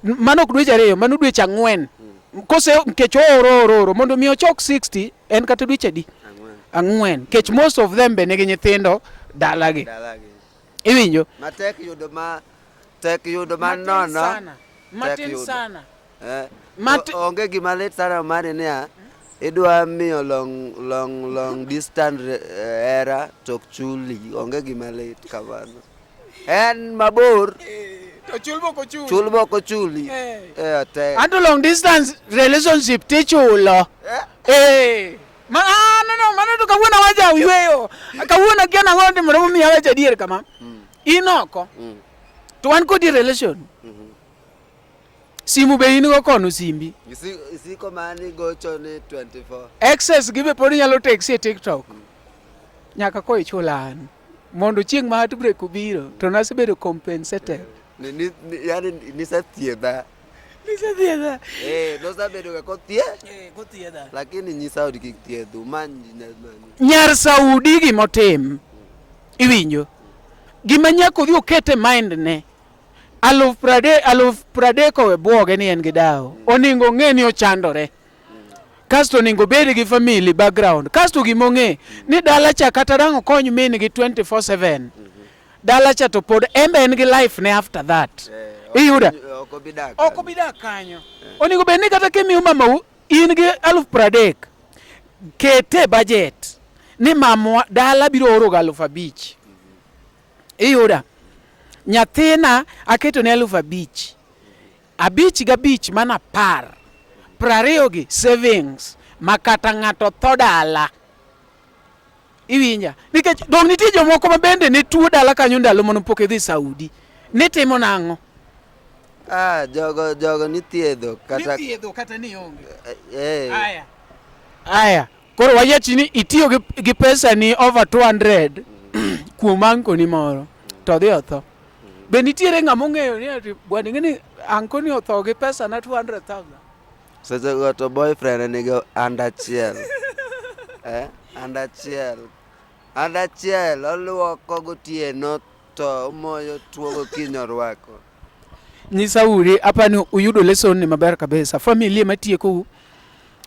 mano ok dweche ariyo mano dweche ang'wen kose nikech ooro oro oro mondo mi ochok 60 en kata dweche adi ang'wen nikech most of them be nigi nyithindo dalagi iwinjo matek yudo ma tek yudo ma nono matin sana eh, onge gima lit sana mari niya idwa miyo long long long distance hera to ok chuli onge gima lit kamano en mabor to chul bok ochuli chul bok ochuli Eh. eh tek Anto long distance relationship tichulo. Eh. Ma ah, no no mano to kawuono awacho yweyo. Kawuono akia nang'o timore momiyo awacho adier kama. In oko. To wan kodi relation. Simu be in go kono simbi. Isiko mani gocho ni 24 Access gi be pod inyalo teksi e TikTok. Nyaka ko ichula an. Mondo chieng' ma heartbreak obiro to nasebedo compensated. Ni, ni, ni, yani nisethiedha Nisethiedha. eh nosebedo ga kothie Eh, kothiedha. lakini nyi Saudi kik thiedhu many many Nyar Saudi gimotim iwinjo gima nyaka odhi oket e mind ne 30,000 owe bwoge ni en gi dawo oningo ong'e ni ochandore kasto oningo obed gi family background kasto gima ong'e ni dala cha kata dang' okony min gi 24/7 dala cha to pod en be en gi life ne after that iyuda ok obi dak ok obi dak kanyo onego bed ni kata kimiyo mamau in gi 30,000 kete budget ni mamwa dala biro oro ga 5,000 iyuda nyathina aketo ne 5,000 abich gabich mana 10 20 gi savings ma kata ng'ato tho dala iwinja nikech dong nitie jomoko ma bende ne tuo dala kanyo ndalo mano pok idhi Saudi nitimo nang'o ah jogo jogo nithiedho kata nithiedho kata ni onge eh aya aya koro wayachi ni itiyo gi, gi pesa ni over 200 kuom anko ni moro to odhi otho be nitiere ng'ama ong'eyo ni ati bwana ing'e ni anko ni otho gi pesa na 200,000 seche go to boyfriend nigi anda achiel eh anda achiel anda achiel oluoko gotieno to omoyo tuo gokinyi orwako nyisa uri apani uyudo lesson ni maber kabisa familia matiekou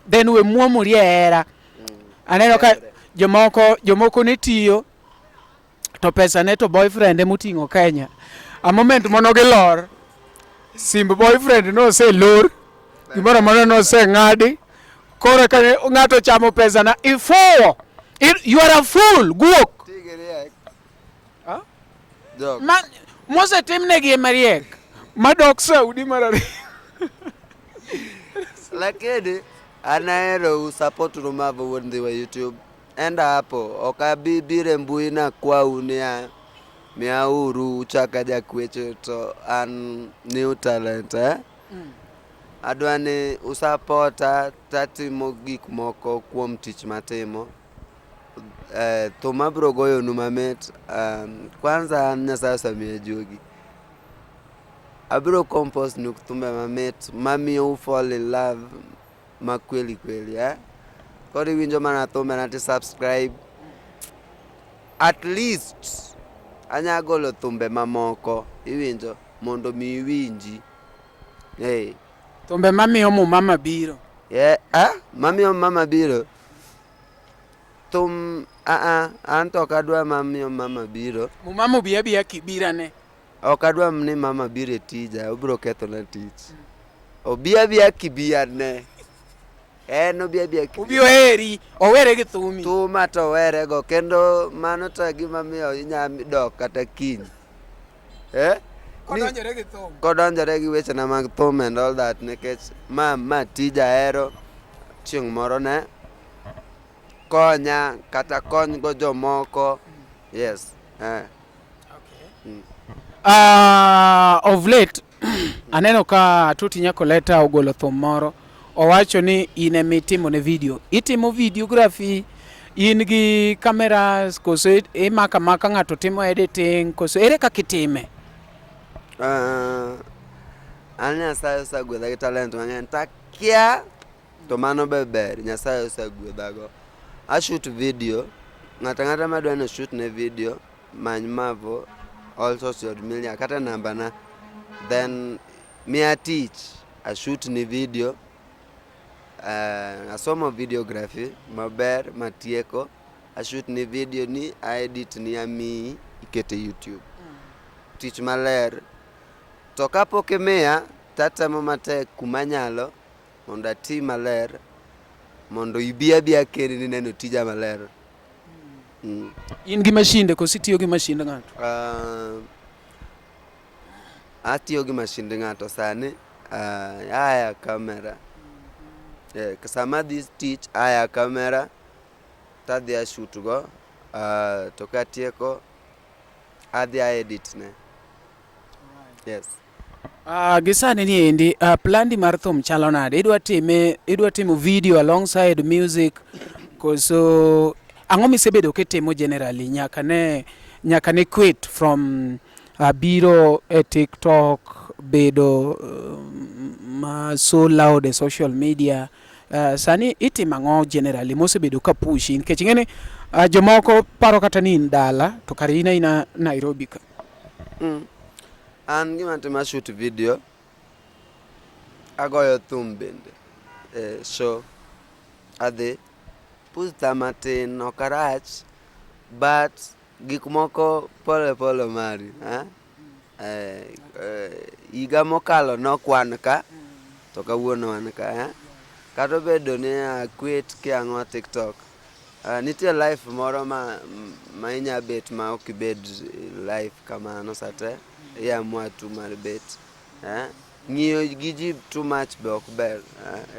then we muomori e hera aneno ka jomoko jomoko ne tiyo to pesa ne to boyfriend emoting'o Kenya a moment mono gilor simb boyfriend noselor gimoro amora noseng'adi koro ka ng'ato chamo pesa na ifuwo you are a fool guok Tigiriek. Jok. ma mosetimnegi ema riek madok Saudi mar ariyo Lakini an ahero u support Rumavo wuod Ndhiwa YouTube. Enda hapo ok abi biro e mbui nakwau niya miyauru uchaka jakwecho to an new talent eh? Adwa ni usapota tatimo gik moko kuom tich matimo. Thum abiro goyonu mamit. Kwanza an Nyasaye osemiya juogi. Abiro compose nu thumbe mamit mamiyo u fall in love ma kweli kweli eh? Koro iwinjo mana thumbe na ti subscribe. At least anya golo thumbe mamoko iwinjo mondo mi iwinji. Hey. Thumbe mamiyo mumama biro. Yeah, ah, mamiyo mama biro. Thum ah ah, an to ok adwa mamiyo mama biro. Mumama obi abiya kibirane. Ok adwa ni mama biro e tija, obiro kethona tich. Obi abiya kibiyane. En obi abiya kibiya. Obi oheri, owere gi thumi. Thuma to owerego kendo mano to e gima miyo inya dok kata kiny. Eh? Kodonjore gi thum. Kodonjore gi wechena mag thum and all that nikech ma ma tija ahero chieng' moro ne konya kata kony go jomoko. Yes. Eh. Of late aneno ka Tuti Nyakoleta ogolo thum moro owacho ni in ema itimo ne video. Itimo videography in gi cameras koso imako amaka ng'ato timo editing koso ere kaka itime? An Nyasaye osegwedha gi talent mang'eny takia to mano be ber Nyasaye osegwedhago. A shoot video, ng'ato ang'ata madwa ni shoot ne video many Mavo all social media kata namba na then miya tich a shoot ni video. Asomo videography maber matieko a shoot ni video ni a edit ni amiyi ikete YouTube. Tich maler. To kapok imiya tatemo matek kuma anyalo mondo ati maler mondo ibi abiya kendi ni neno tija maler. In gi mashinde koso itiyo gi mashind ng'ato? Atiyo gi mashind ng'ato sani. Aya camera. Sama adhi tich aya camera tadhi a shoot go to katieko adhi a edit ne. Yes. Gi sani ni endi plandi mar thum chalo nade? Idwa time, idwa timo video alongside music koso ang'o misebedo kitimo generally nyaka ne nyaka ne quit from biro e TikTok bedo ma so loud e social media sani itimo ang'o generally mosebedo ka pushi nikech ing'e ni jomoko paro kata ni in dala to kare in aina Nairobi ka. An gima atimo a shoot video, agoyo thum bende e show, adhi pusta matin ok arach but gik moko pole pole mari eh? Higa mokalo nokwan ka to kawuono wan ka eh? Kata obedo ni akwet kiang'o TikTok, nitie life moro ma inya bet ma ok ibed life kamano sate, iamua tu mar bet eh? Ng'iyo gi ji too much be ok ber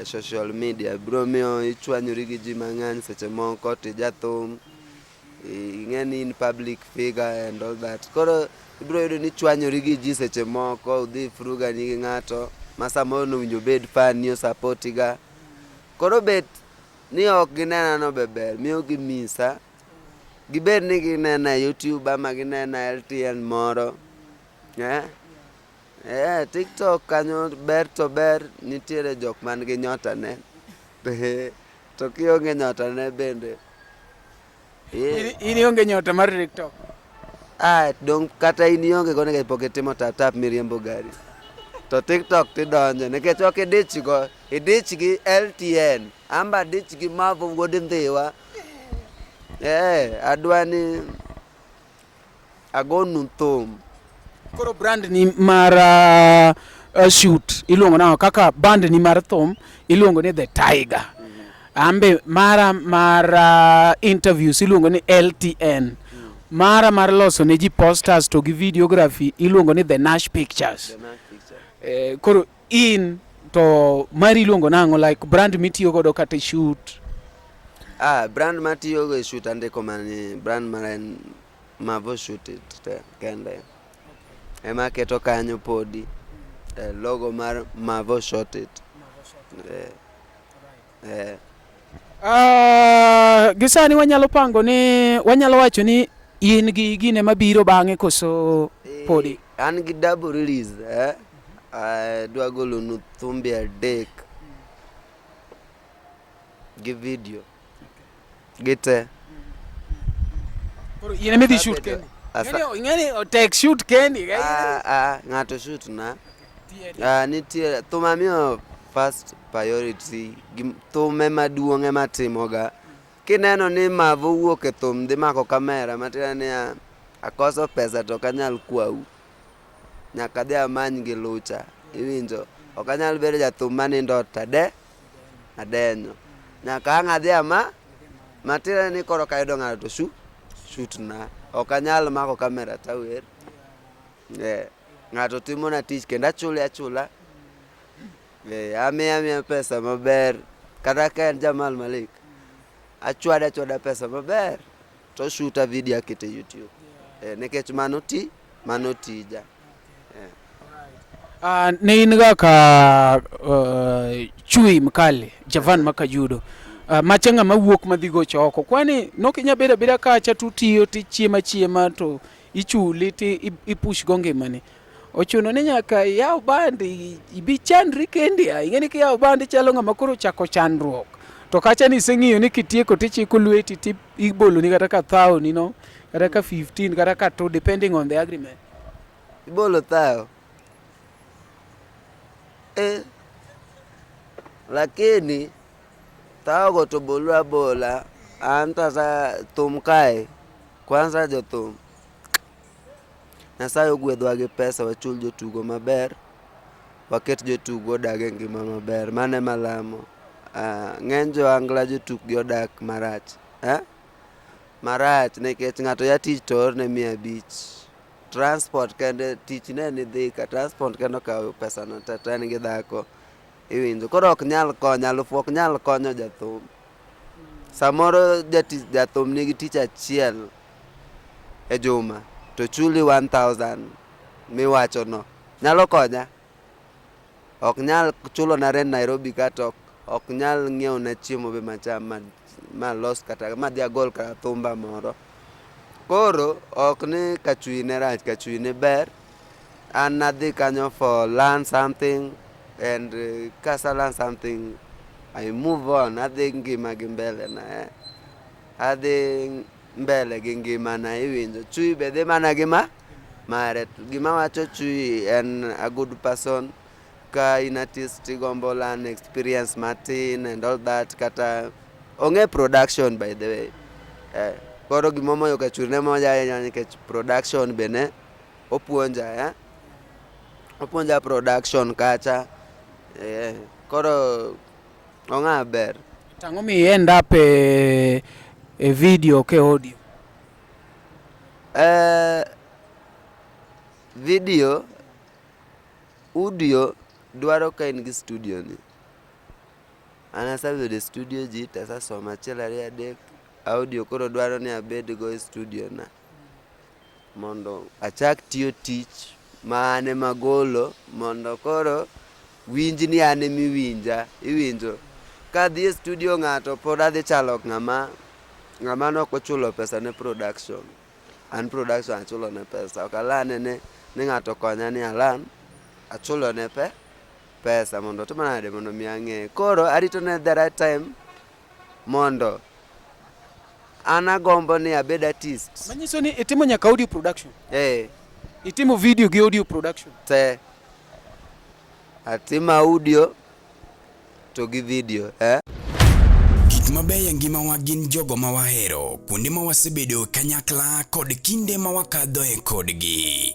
e social media, biro miyo ichwanyori gi ji mang'eny seche moko to ijathum, ing'e ni in public figure and all that. Koro ibiro yudo ni ichwanyori gi ji seche moko, udhi furugani gi ng'ato ma samoro nowinjo obed fan ni o support ga. Koro bet ni ok ginena no be ber, miyo gimisa. Gibed ni ginena e YouTube ama ginena e LTN moro. Eh? Eh, TikTok kanyo ber to ber, nitiere jok man gi nyota ne. To kionge nyota ne bende. In ionge nyota mar TikTok? Ah, dong kata in ionge go nikech pok itimo tap tap miriembo gari. To TikTok tidonjo nikech ok idich go, idich gi LTN. Amba adich gi Mavo wuod Ndhiwa. Eh, adwa ni agonu thum. Koro brand ni mar shoot iluongo nang'o? Kaka band ni mar thum iluongo ni The Tiger. Ambe mara mar interviews iluongo ni LTN. Mara mar loso ne ji posters to gi videography iluongo ni The Nash Pictures. The Nash Pictures. Koro in to mari iluongo nang'o, like brand mitiyo godo kata e shoot? Brand matiyo go e shoot andiko mani brand mara en Mavo Shoot It te kende. Ema aketo kanyo podi. Logo mar Mavo Shot It. Gi sani wanyalo pango ni wanyalo wacho ni in gi gine mabiro bang'e koso podi? An gi double release. Adwa golonu thumbe adek gi video gite. Koro in ema idhi shoot kendi. Ing'eni otek shoot kendi. Ah, ah, ng'ato shoot na. Ah, nitie thum amiyo first priority, thum ema duong' ema timoga. Kineno ni Mavo wuok e thum dhi mako kamera matiende niya akoso pesa to ok anyal kwau. Nyaka adhi amany gi lucha. Iwinjo? Ok anyal bedo jathum manindo ot to ade adenyo. Nyaka ang' adhi ama matiende ni koro kayudo ng'ato to shoot shoot na. Ok anyal mako kamera tawer. Eh, ng'ato timona tich kendo achule achula. Eh, amiye amiya pesa maber. Kata ka en Jamal Malik, achwade achwada pesa maber to oshuta video akete YouTube. Eh, nikech mano ti mano tija. Eh. Ne in ga ka chui mkali Javan Makajudo macha ng'ama wuok madhi gocho oko kwani nok inya bedo abeda kacha to utiyo tichiemo achiema to ichuli ti ipush go ngimani ochuno ni nyaka iyaw band ibi chandri kendi a ing'e ni kiyawo band ichalo ng'ama koro ochako chandruok to kacha ni iseng'iyo ni kitieko tichiko lweti ti iboloni kata ka thao ni no kata ka 15 kata ka 2 depending on the agreement. Ibolo thao. Eh. Lakini thao go to bolu abola an to asa thum kae kwanza jothum Nyasaye ogwedhwa gi pesa wachul jotugo maber waket jotugo odag e ngima maber mano ema alamo. Ng'eny jo ohangla jotukgi odak marach eh? Marach nikech ng'ato ya tich to oorne 500 transport kende tich ne ni Thika transport kende okawo pesano te to en gi dhako iwinjo koro ok nyal konyo alufu ok nyal konyo jathum samoro jatich jathum nigi tich achiel e juma to chuli 1000 miwachono nyalo konya ok nyal chulona rent Nairobi ka to ok nyal ng'iewona chiemo be macham malos kata madhi agol kata thumba moro. Koro ok ni kachui ne rach, kachui ne ber. An nadhi kanyo for learn something and kase learn something I move on, adhi ngima gi mbele na eh. Adhi mbele gi ngimana iwinjo. Chui be dhi mana gi ma mare. Gima wacho Chui en a good person. Ka in artist tigombo learn experience matin and all that kata ong'e production by the way. Eh, koro gimomoyo Kachuri ne moja ahinya nikech production be ne opuonja eh. Opuonja production kacha. Eh, koro ong'a ber. Tang'o mi end up e video ke audio? Eh, video audio dwaro ka in gi studio ni. An asebedo e studio ji to asesomo achiel ariyo adek. Audio koro dwaro ni abed go e studio na mondo achak tiyo tich ma an ema agolo mondo koro winj ni an ema iwinja iwinjo. Kadhi e studio ng'ato pod adhi chalo ng'ama ng'ama ne ok ochulo pesa ne production. An production achulo ne pesa ok alane ni ni ng'ato okonya ni alan achulo ne pe pesa mondo otim nade mondo mi ang'e. Koro arito ne the right time mondo an agombo ni abed artist. Manyiso ni itimo nyaka audio production. Eh. Itimo video gi audio production. Te. Atimo audio to gi video eh. Gik mabeyo e ngimawa gin jogo ma wahero, kuonde ma wasebedo kanyakla kod kinde ma wakadhoe kodgi.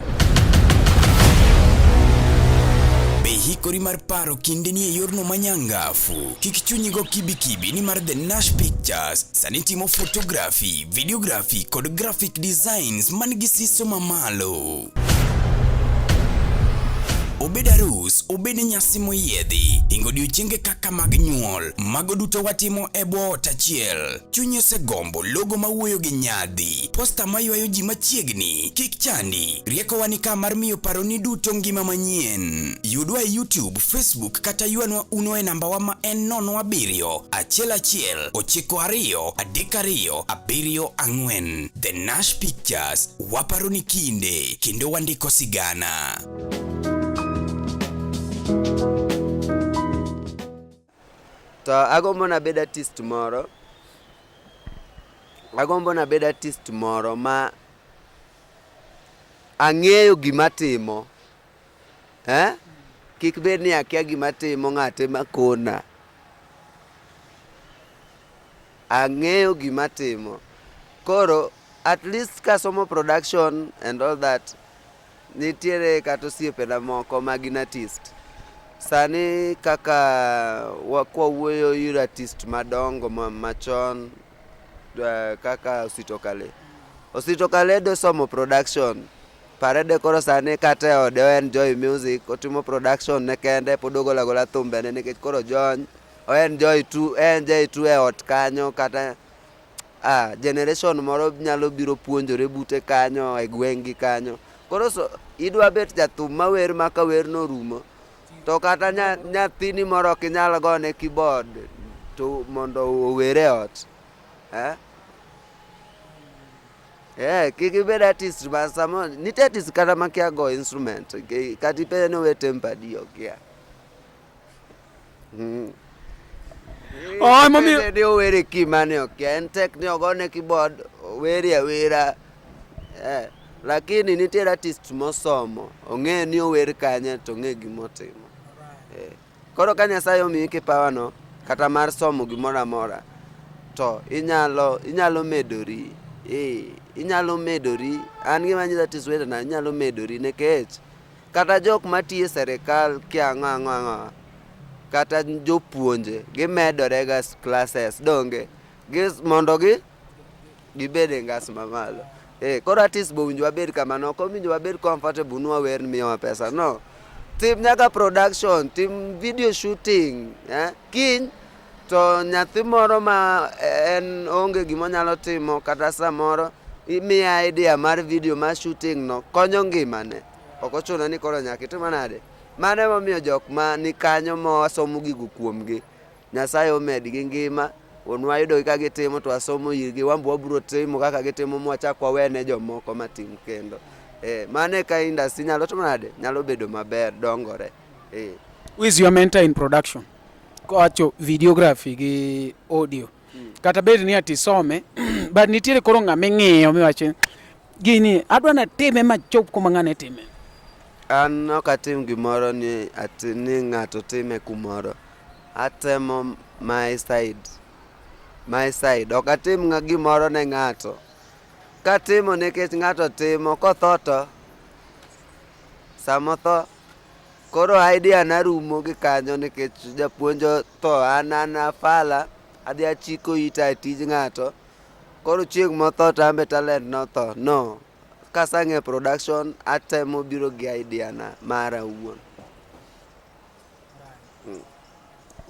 Be ihikori mar paro kindeni e yorno manyangafu? Kik chunyi go kibikibi nimar The Nash Pictures sani timo photography, videography kod graphic designs man gi siso mamalo. Obed arus, obed nyasi moyiedhi, hingo odiochienge kaka mag nyuol, mago duto watimo e bwo ot achiel. Chunyi osegombo logo mawuoyo gi nyadhi, posta maywayo ji machiegni, kik chandi, riekowa ni ka mar miyo paroni duto ngima manyien. Yudwa e YouTube, Facebook kata ywanwa uno e nambawa ma en 07 11 92 32 74. The Nash Pictures, waparo ni kinde kendo wandiko sigana. To agombo nabed artist moro. Agombo nabed artist moro ma ang'eyo gima atimo. Eh? Kik bed ni akia gima atimo ng'ate ma kona. Ang'eyo gima atimo. Koro at least kasomo production and all that, nitiere kata osiepena moko ma gin artist. Sani kaka kwawuoyo ir artist madongo machon kaka Osito Kale. Osito Kale dosomo production. Pare de koro sani kata e ode o enjoy music, otimo production ne kende, pod ogolo agola thumbene nikech koro ojony. O enjoy tu, enjoy tu e ot kanyo kata ah, generation moro nyalo biro puonjore bute kanyo e gweng' gi kanyo. Koro so, idwa bet jathum mawer ma ka wer norumo to kata nyathini moro ok inyal gone keyboard to mondo ower e ot. Eh? Eh, kik ibed artist ma samo nitie artist kata makia go instrument kata ipenje ni owe tempo adi okia. Oh, emomiyo Ipenje ni owere key mane okia en tek ni ogone keyboard oweri awera. Eh, lakini nitiere artist mosomo ong'e ni ower kanye to ong'e gimotimo. Eh. Koro ka Nyasaye omiyi kipawa no kata mar somo gimoro amora to inyalo inyalo medori. Eh, inyalo medori. An gima anyiso artist wetena inyalo medori nikech kata jok matiyo e serikal kia ang'o ang'o ang'o kata jopuonje gimedore ga classes donge mondo gi gibed e ngas mamalo. Eh, koro artist be owinjo wabed kamano, ok owinjo wabed comfortable ni wawer ni miyowa pesa. No. Tim nyaka production, tim video shooting, eh? Kiny to nyathi moro ma en onge gima onyalo timo kata samoro imiye idea mar video mar shooting no konyo ngimane. Ok ochuno ni koro nyaka itim nade. Mano emomiyo jok ma ni kanyo ma wasomo gigo kuomgi Nyasaye omedgi ngima, wuonwa yudogi ka gitimo to wasomo irgi, wan be wabiro timo kaka gitimo mwachak wawene jomoko matim kendo. Eh, mano eka industry nyalo timo nade? Nyalo bedo maber, dongore. Eh. Who is your mentor in production? Kowacho videography gi audio. Kata bed ni ati some, but nitiere koro ng'ama ing'iyo miwacho gini adwa natime machop kuma ng'ane time. An ok atim gimoro ni ati ni ng'ato time kumoro. Atemo my side. My side. Ok atim gimoro ne ng'ato. Katimo nikech ng'ato timo, kotho to samotho koro idea na rumo gi kanyo nikech japuonj otho an an afala adhi achiko ita e tij ng'ato koro chieng' motho to an be talent notho no kasang'e production atemo biro gi idea na mara awuon.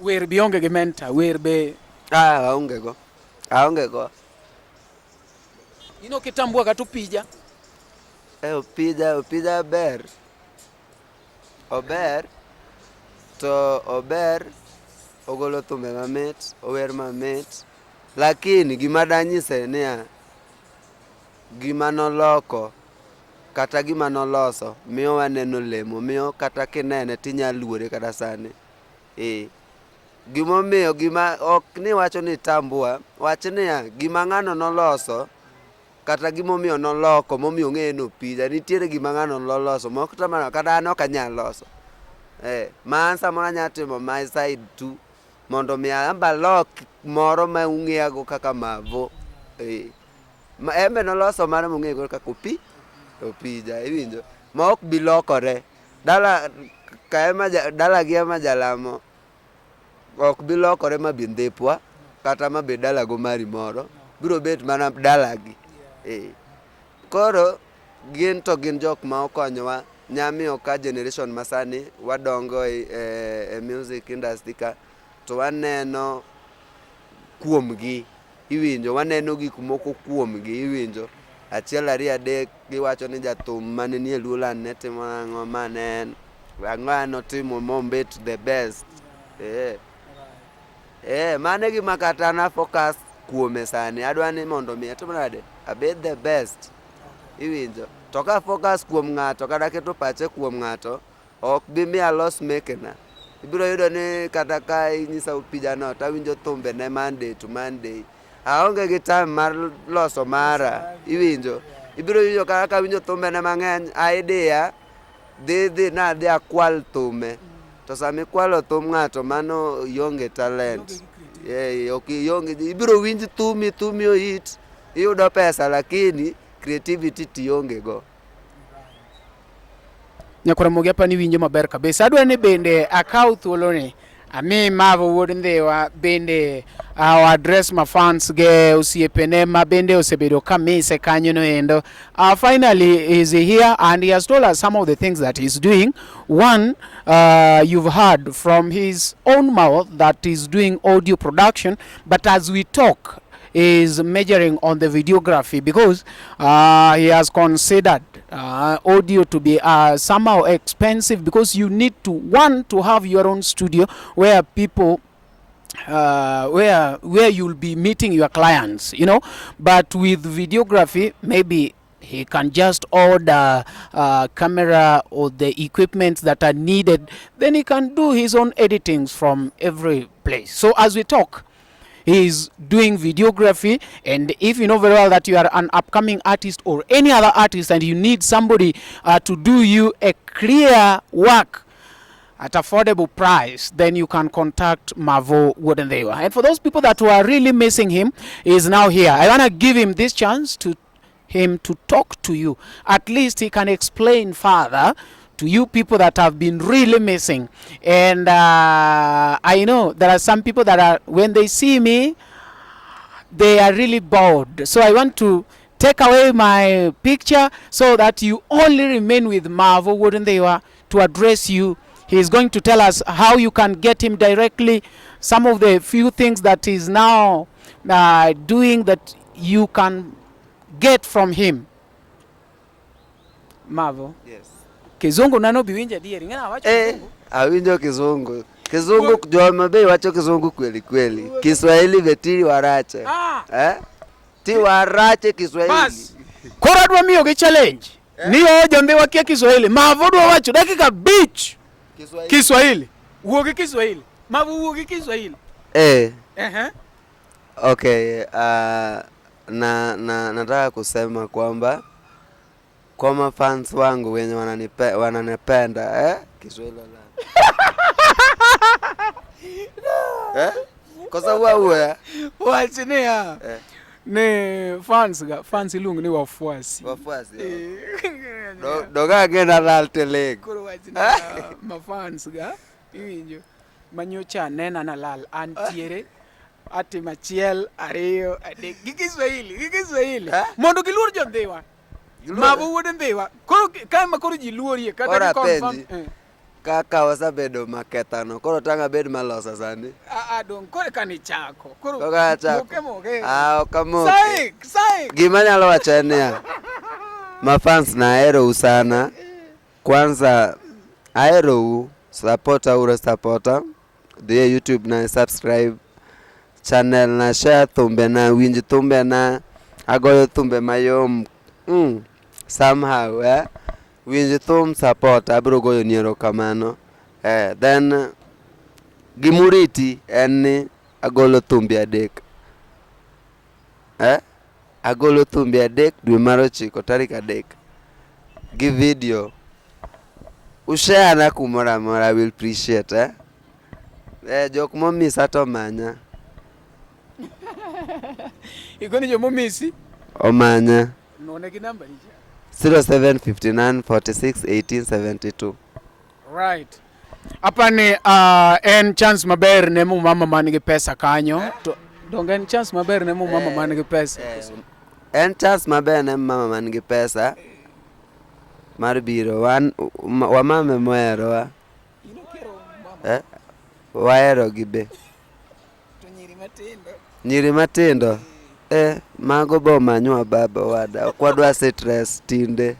Wer be ionge gi mentor, wer be Ah, aonge go. Aonge go. In ok itambua kata opija. Eh, opija, opija ber. Ober to ober ogolo thumbe mamit, ower mamit. Lakini gima danyise niya, gima noloko kata gima noloso miyo waneno olemo, miyo kata kinene tinya luore kata sani. Eh. Gimomiyo gima ok ni wacho ni tambua, wach niya, gima ng'ano noloso kata gimomiyo noloko momiyo ong'eye ni opija, nitiere gima ng'ano noloso ma ok kata an ok anyal loso. Eh, ma an samoro anyalo timo my side tu mondo mi an be alok moro ma ung'eyago kaka Mavo. Eh. Ma en be noloso mare mong'eyego kaka opi, opija, iwinjo? Ma ok bi lokore. Dala kaema dalagi ema jalamo ok bi lokore ma bi ndhipwa kata ma bed dalago mari moro, biro bet mana dalagi. Eh. Koro gin to gin jok ma okonyowa nyamiyo ka generation masani wadongo e, e, e music industry ka to waneno kuomgi iwinjo waneno gik moko kuomgi iwinjo achiel ariyo adek giwacho ni jathum mane nie Luoland ne timo ang'o ma ne en ang'o notimo mobet the best eh. Eh, mano e gima kata na focus kuome sani adwa ni mondo mi atim nade abed the best iwinjo to ka focus kuom ng'ato kata keto pache kuom ng'ato. Ok bi mi alos mekena. Ibiro yudo ni kata ka inyisa opija no to awinjo thumbe ne Monday to Monday. Aonge gi time mar loso mara. Iwinjo? Ibiro yudo kata ka awinjo thumbe ne mang'eny, idea dhi dhi nadhi akwal thume. To sama ikwalo thum ng'ato mano ionge talent. Eh, ok ionge ibiro winj thumi thumi ohit iyudo pesa lakini creativity to ionge go. Nyakwar Ramogi apa ni winjo maber kabisa. Adwa ni bende akaw thuoloni ami Mavo wuod Ndhiwa bende uh, address ma fans ge osiepene ma bende osebedo ka mise kanyo no endo. Finally is here and he has told us some of the things that he's doing. One, you've heard from his own mouth that he's doing audio production, but as we talk is majoring on the videography because he has considered audio to be somehow expensive because you need to one to have your own studio where people where you'll be meeting your clients, you know. But with videography, maybe he can just order camera or the equipment that are needed. Then he can do his own editings from every place. So as we talk, he's doing videography, and if you know very well that you are an upcoming artist or any other artist and you need somebody to do you a clear work at affordable price, then you can contact Mavo Wuod Ndhiwa. And for those people that were really missing him, he is now here. I want to give him this chance to him to talk to you. At least he can explain further to you people that have been really missing. And I know there are some people that are, when they see me, they are really bored. So I want to take away my picture so that you only remain with Mavo Wuod Ndhiwa to address you. He is going to tell us how you can get him directly, some of the few things that he's now doing that you can get from him. Mavo. Yes. Kizungu nano biwinjo adieri. Ng'e awacho Eh, kizungu. awinjo kizungu. Kizungu joma be wacho kizungu kweli kweli. Kiswahili be ti warache. Ah. Eh? Ti warache Kiswahili. Bas. Koro adwa miyogi challenge. Ni o jondhiwa kia Kiswahili. Mavo dwa wacho dakika 5 Kiswahili. Kiswahili. Wuo gi Kiswahili. Mavo wuo gi Kiswahili. Eh, Ehe. okay, na nataka kusema kwamba kwa mafans wangu wenye wananipenda eh? Kiswahili la. Eh? Kwa sababu wewe Wach niya. Eh. Ni fans ga fans iluongo ni wafuasi. Wafuasi. Doga gena lal teleg. Koro wach niya mafans ga iwinjo manyocha nena na lal antiere atimo achiel ariyo adek gi Kiswahili gi Kiswahili Eh? mondo giluor jondhiwa. Mavo wuod Ndhiwa koro kae ma koro ji luorie kata Koro gi confirm apenji. Kaka wasebedo makethano koro tang' abed malosa sani. Ah, ah, dong koro ka nichako koro Koro achako. moke moke. Ah, ok amoke. Saik saik. Gima anyalo wacho en niya, mafans na aherou sana. Kwanza aherou, supporta uru supporta. Dhi e YouTube na subscribe channel na share thumbe na winj thumbe na agoyo thumbe mayom somehow eh. Winj thum support abiro goyo ni erokamano. Then gimuriti en ni agolo thumbe 3. Agolo thumbe 3 dwe mar 9 tarik 3 gi video. Ushare na kumoro amora, I will appreciate eh. Jok momisa to manya. Igoni jomomisi? Omanya. None gi namba ni cha. 0759 46 18 72. Right. Apani en chance maber ne mumama man gi pesa kanyo. To donge en chance maber ne mumama man gi pesa? En chance maber ne mama man gi pesa mar biro. Wan wamame moherowa. Wahero gi be. To nyiri matindo. Nyiri matindo. Mago bo manywa baba wada. Ok wadwa stress tinde.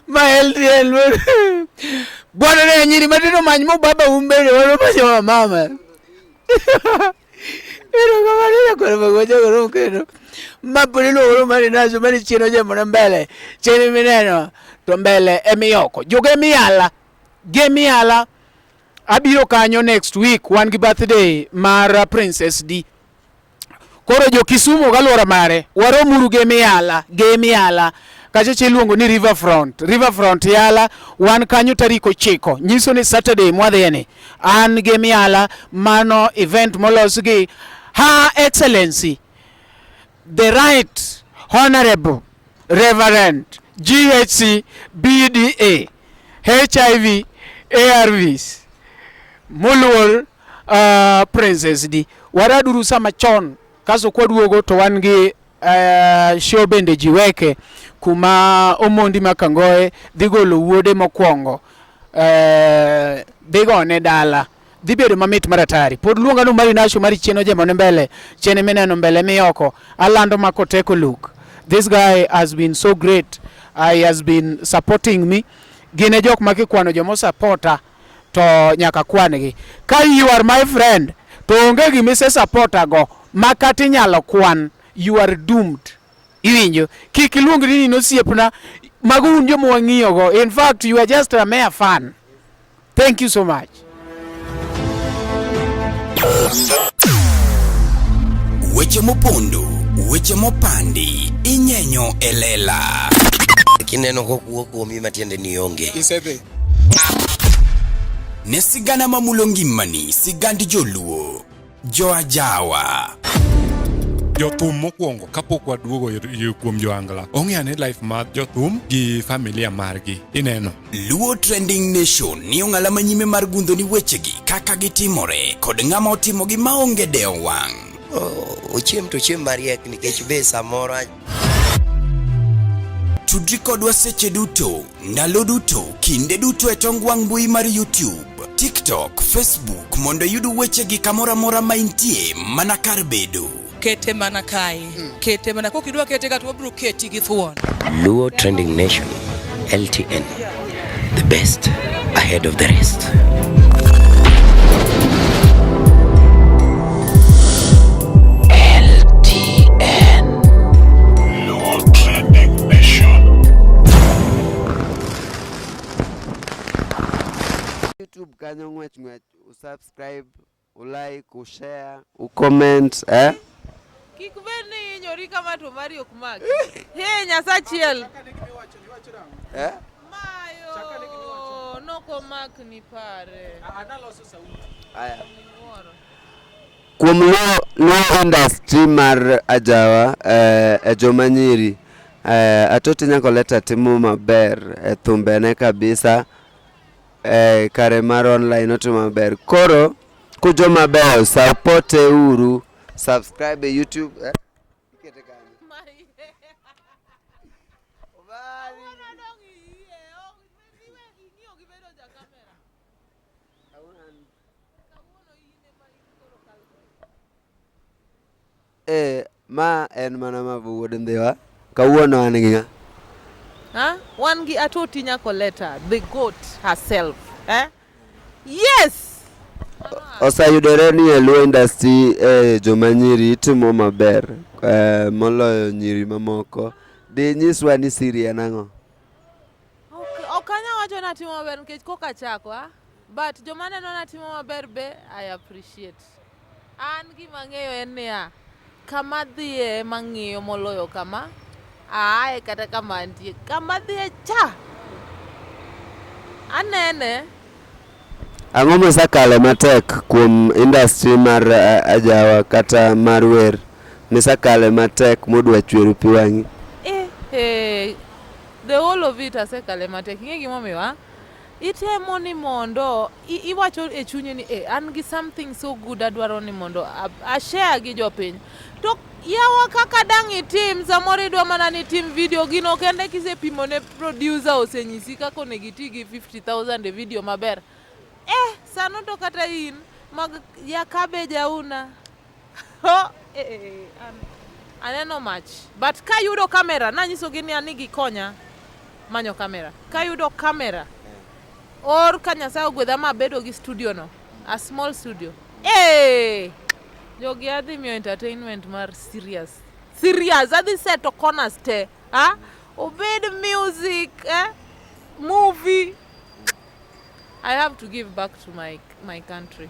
Ma LTN. Bwana ne nyiri matindo many mu baba umbele walo manyo mama. Erokamano nyakwar Magocha koro kendo. Ma pod iluongo ni Mari Naso mani chien ojemone mbele. Chien mineno to mbele emiyoko. Jogo emiyala. Gemiyala. Abiro kanyo next week wan gi birthday mar Princess D. Koro jo Kisumu galwora mare waromuru Gemiyala, Gemiyala. Kacha cha iluongo ni Riverfront. Riverfront Yala wan kanyo tarik 9 nyiso ni Saturday mwadhiye ni. An Gemiyala mano event molos gi Her Excellency the Right Honorable Reverend GHC BDA HIV ARVs moluor Princess D. Waraduru sama chon kaso kwaduogo to wan gi show bende jiweke kuma Omondi Makangoe dhi golo wuode mokwongo dhi gone dala dhi bedo mamit maratari. Pod luonga no Mari Nasho mari chien ojemone mbele chien mineno mbele miyoko alando makoteko look. This guy has been so great. He has been supporting me. Gin e jok ma kikwano jomo supporta to nyaka kwan gi. Ka you are my friend to onge gima ise supporta go ma kata inyalo kwan, you are doomed. Iwinjo? Kik iluongri ni in osiepna, mago un joma wang'iyo go. In fact, you are just a mere fan. Thank you so much. Weche mopondo, weche mopandi, inyenyo e lela. Kineno kokuo kuomi matiende ni onge. Isedhi. Ne sigana mamulo ngimani, sigand joluo, joajawa. Jothum mokwongo kapok waduogo kuom joangla ong'e ane life mar jothum gi familia margi ineno. Luo Trending Nation ni ong'ala manyime mar gundho ni wechegi kaka gitimore kod ng'ama otimogi maonge dewo wang'. Ochiem to ochiem mariek nikech be samoro Tudri kodwa seche duto, ndalo duto, kinde duto e tong wang' mbui mar YouTube, TikTok, Facebook mondo iyud wechegi kamoro amora ma intie mana kar bedo. Kete mana kae. Kete mana kok idwa kete ka to wabiro keti gi thuon. Luo Trending Nation, LTN, the best ahead of the rest. LTN. Luo Trending Nation. YouTube kanyo ng'wech ng'wech, usubscribe, ulike, ushare, ucomment eh? Kik bed ni ihinyori kama to mari ok maki. He Nyasachiel. Eh? Mayo nokomakni pare. Aya. Miwuoro. Kuom Luo industry mar ajawa e joma nyiri Atoti Nyakoleta timo maber e thumbene kabisa kare mar online otimo maber. Koro kujoma beyo support e uru, subscribe e YouTube ikete kanyo. Kawuono dong' iyie, ok iwe ing'iyo gi bedo ja kamera. Kawuono in ema in koro culprit. Ma en mana Mabu wuod Ndhiwa. Kawuono an gi ng'a? Ha? Wan gi Atoti Nyakoleta, the goat herself. Eh? Yes! Oseyudore ni e Luo industry joma nyiri timo maber moloyo nyiri mamoko. Dhi nyiswa ni siri en ang'o? Ok anyal wacho ni atimo maber nikech koka achako, ah? But joma neno ni atimo maber be I appreciate. An gima ang'eyo en niya, kama adhiye ema ang'iyo moloyo kama aaye kata kama antie. Kama adhiye cha anene. Ang'o mosekale matek kuom industry mar ajawa kata mar wer misekale matek modwa chwero pi wang'i? The whole of it asekale matek. Ing'e gimomiyo ah? Itemo ni mondo iwacho e chunyi ni an gi something so good adwaro ni mondo a share gi jopiny. To yawa kaka dang' itim, samoro idwa mana ni itim video gino kende kisepimo ne producer osenyisi kaka onego iti gi 50,000 e video maber. Sano to kata in mag ya cabbage auna. Ho, aneno mach. But kayudo kamera, nanyisogi ni ani gikonya manyo kamera. Kayudo kamera, or ka Nyasaye ogwedha ma abedo gi studio no, a small studio. Hey! Jogi adhi miyo entertainment mar serious. Serious, adhi seto corners te. Ha? Obed music, eh? Movie. I have to give back to my, my country.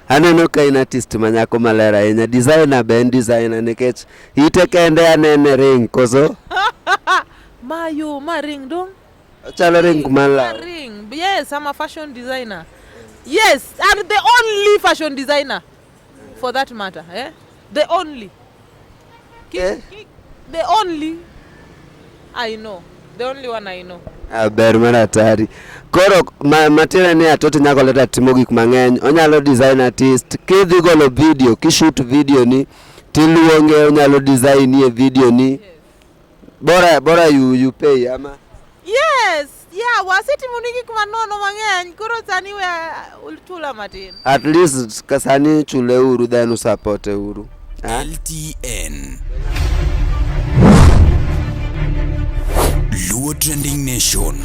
Aneno ka in artist ma nyako maler ahinya. Designer be en designer nikech ite kende anene ring koso? Mayo, ma ring dong. Ochalo ring mar Ma law. ring. Yes, I'm a fashion designer. Yes, and the only fashion designer for that matter, eh? The only. Ki, Eh? ki, the only I know. The only one I know. Ah, ber mar hatari. Koro ma, matiende ni Atoti Nyakoleta timo gik mang'eny. Onyalo design artist. Kidhi golo video, kishoot video ni, tiluonge onyalo design e video ni. Bora bora you, you pay ama. Yes, yeah, wasetimo ni gik manono mang'eny. Koro sani we chula matin. At least ka sani chule uru then usapote uru. Ah? LTN Luo Trending Nation.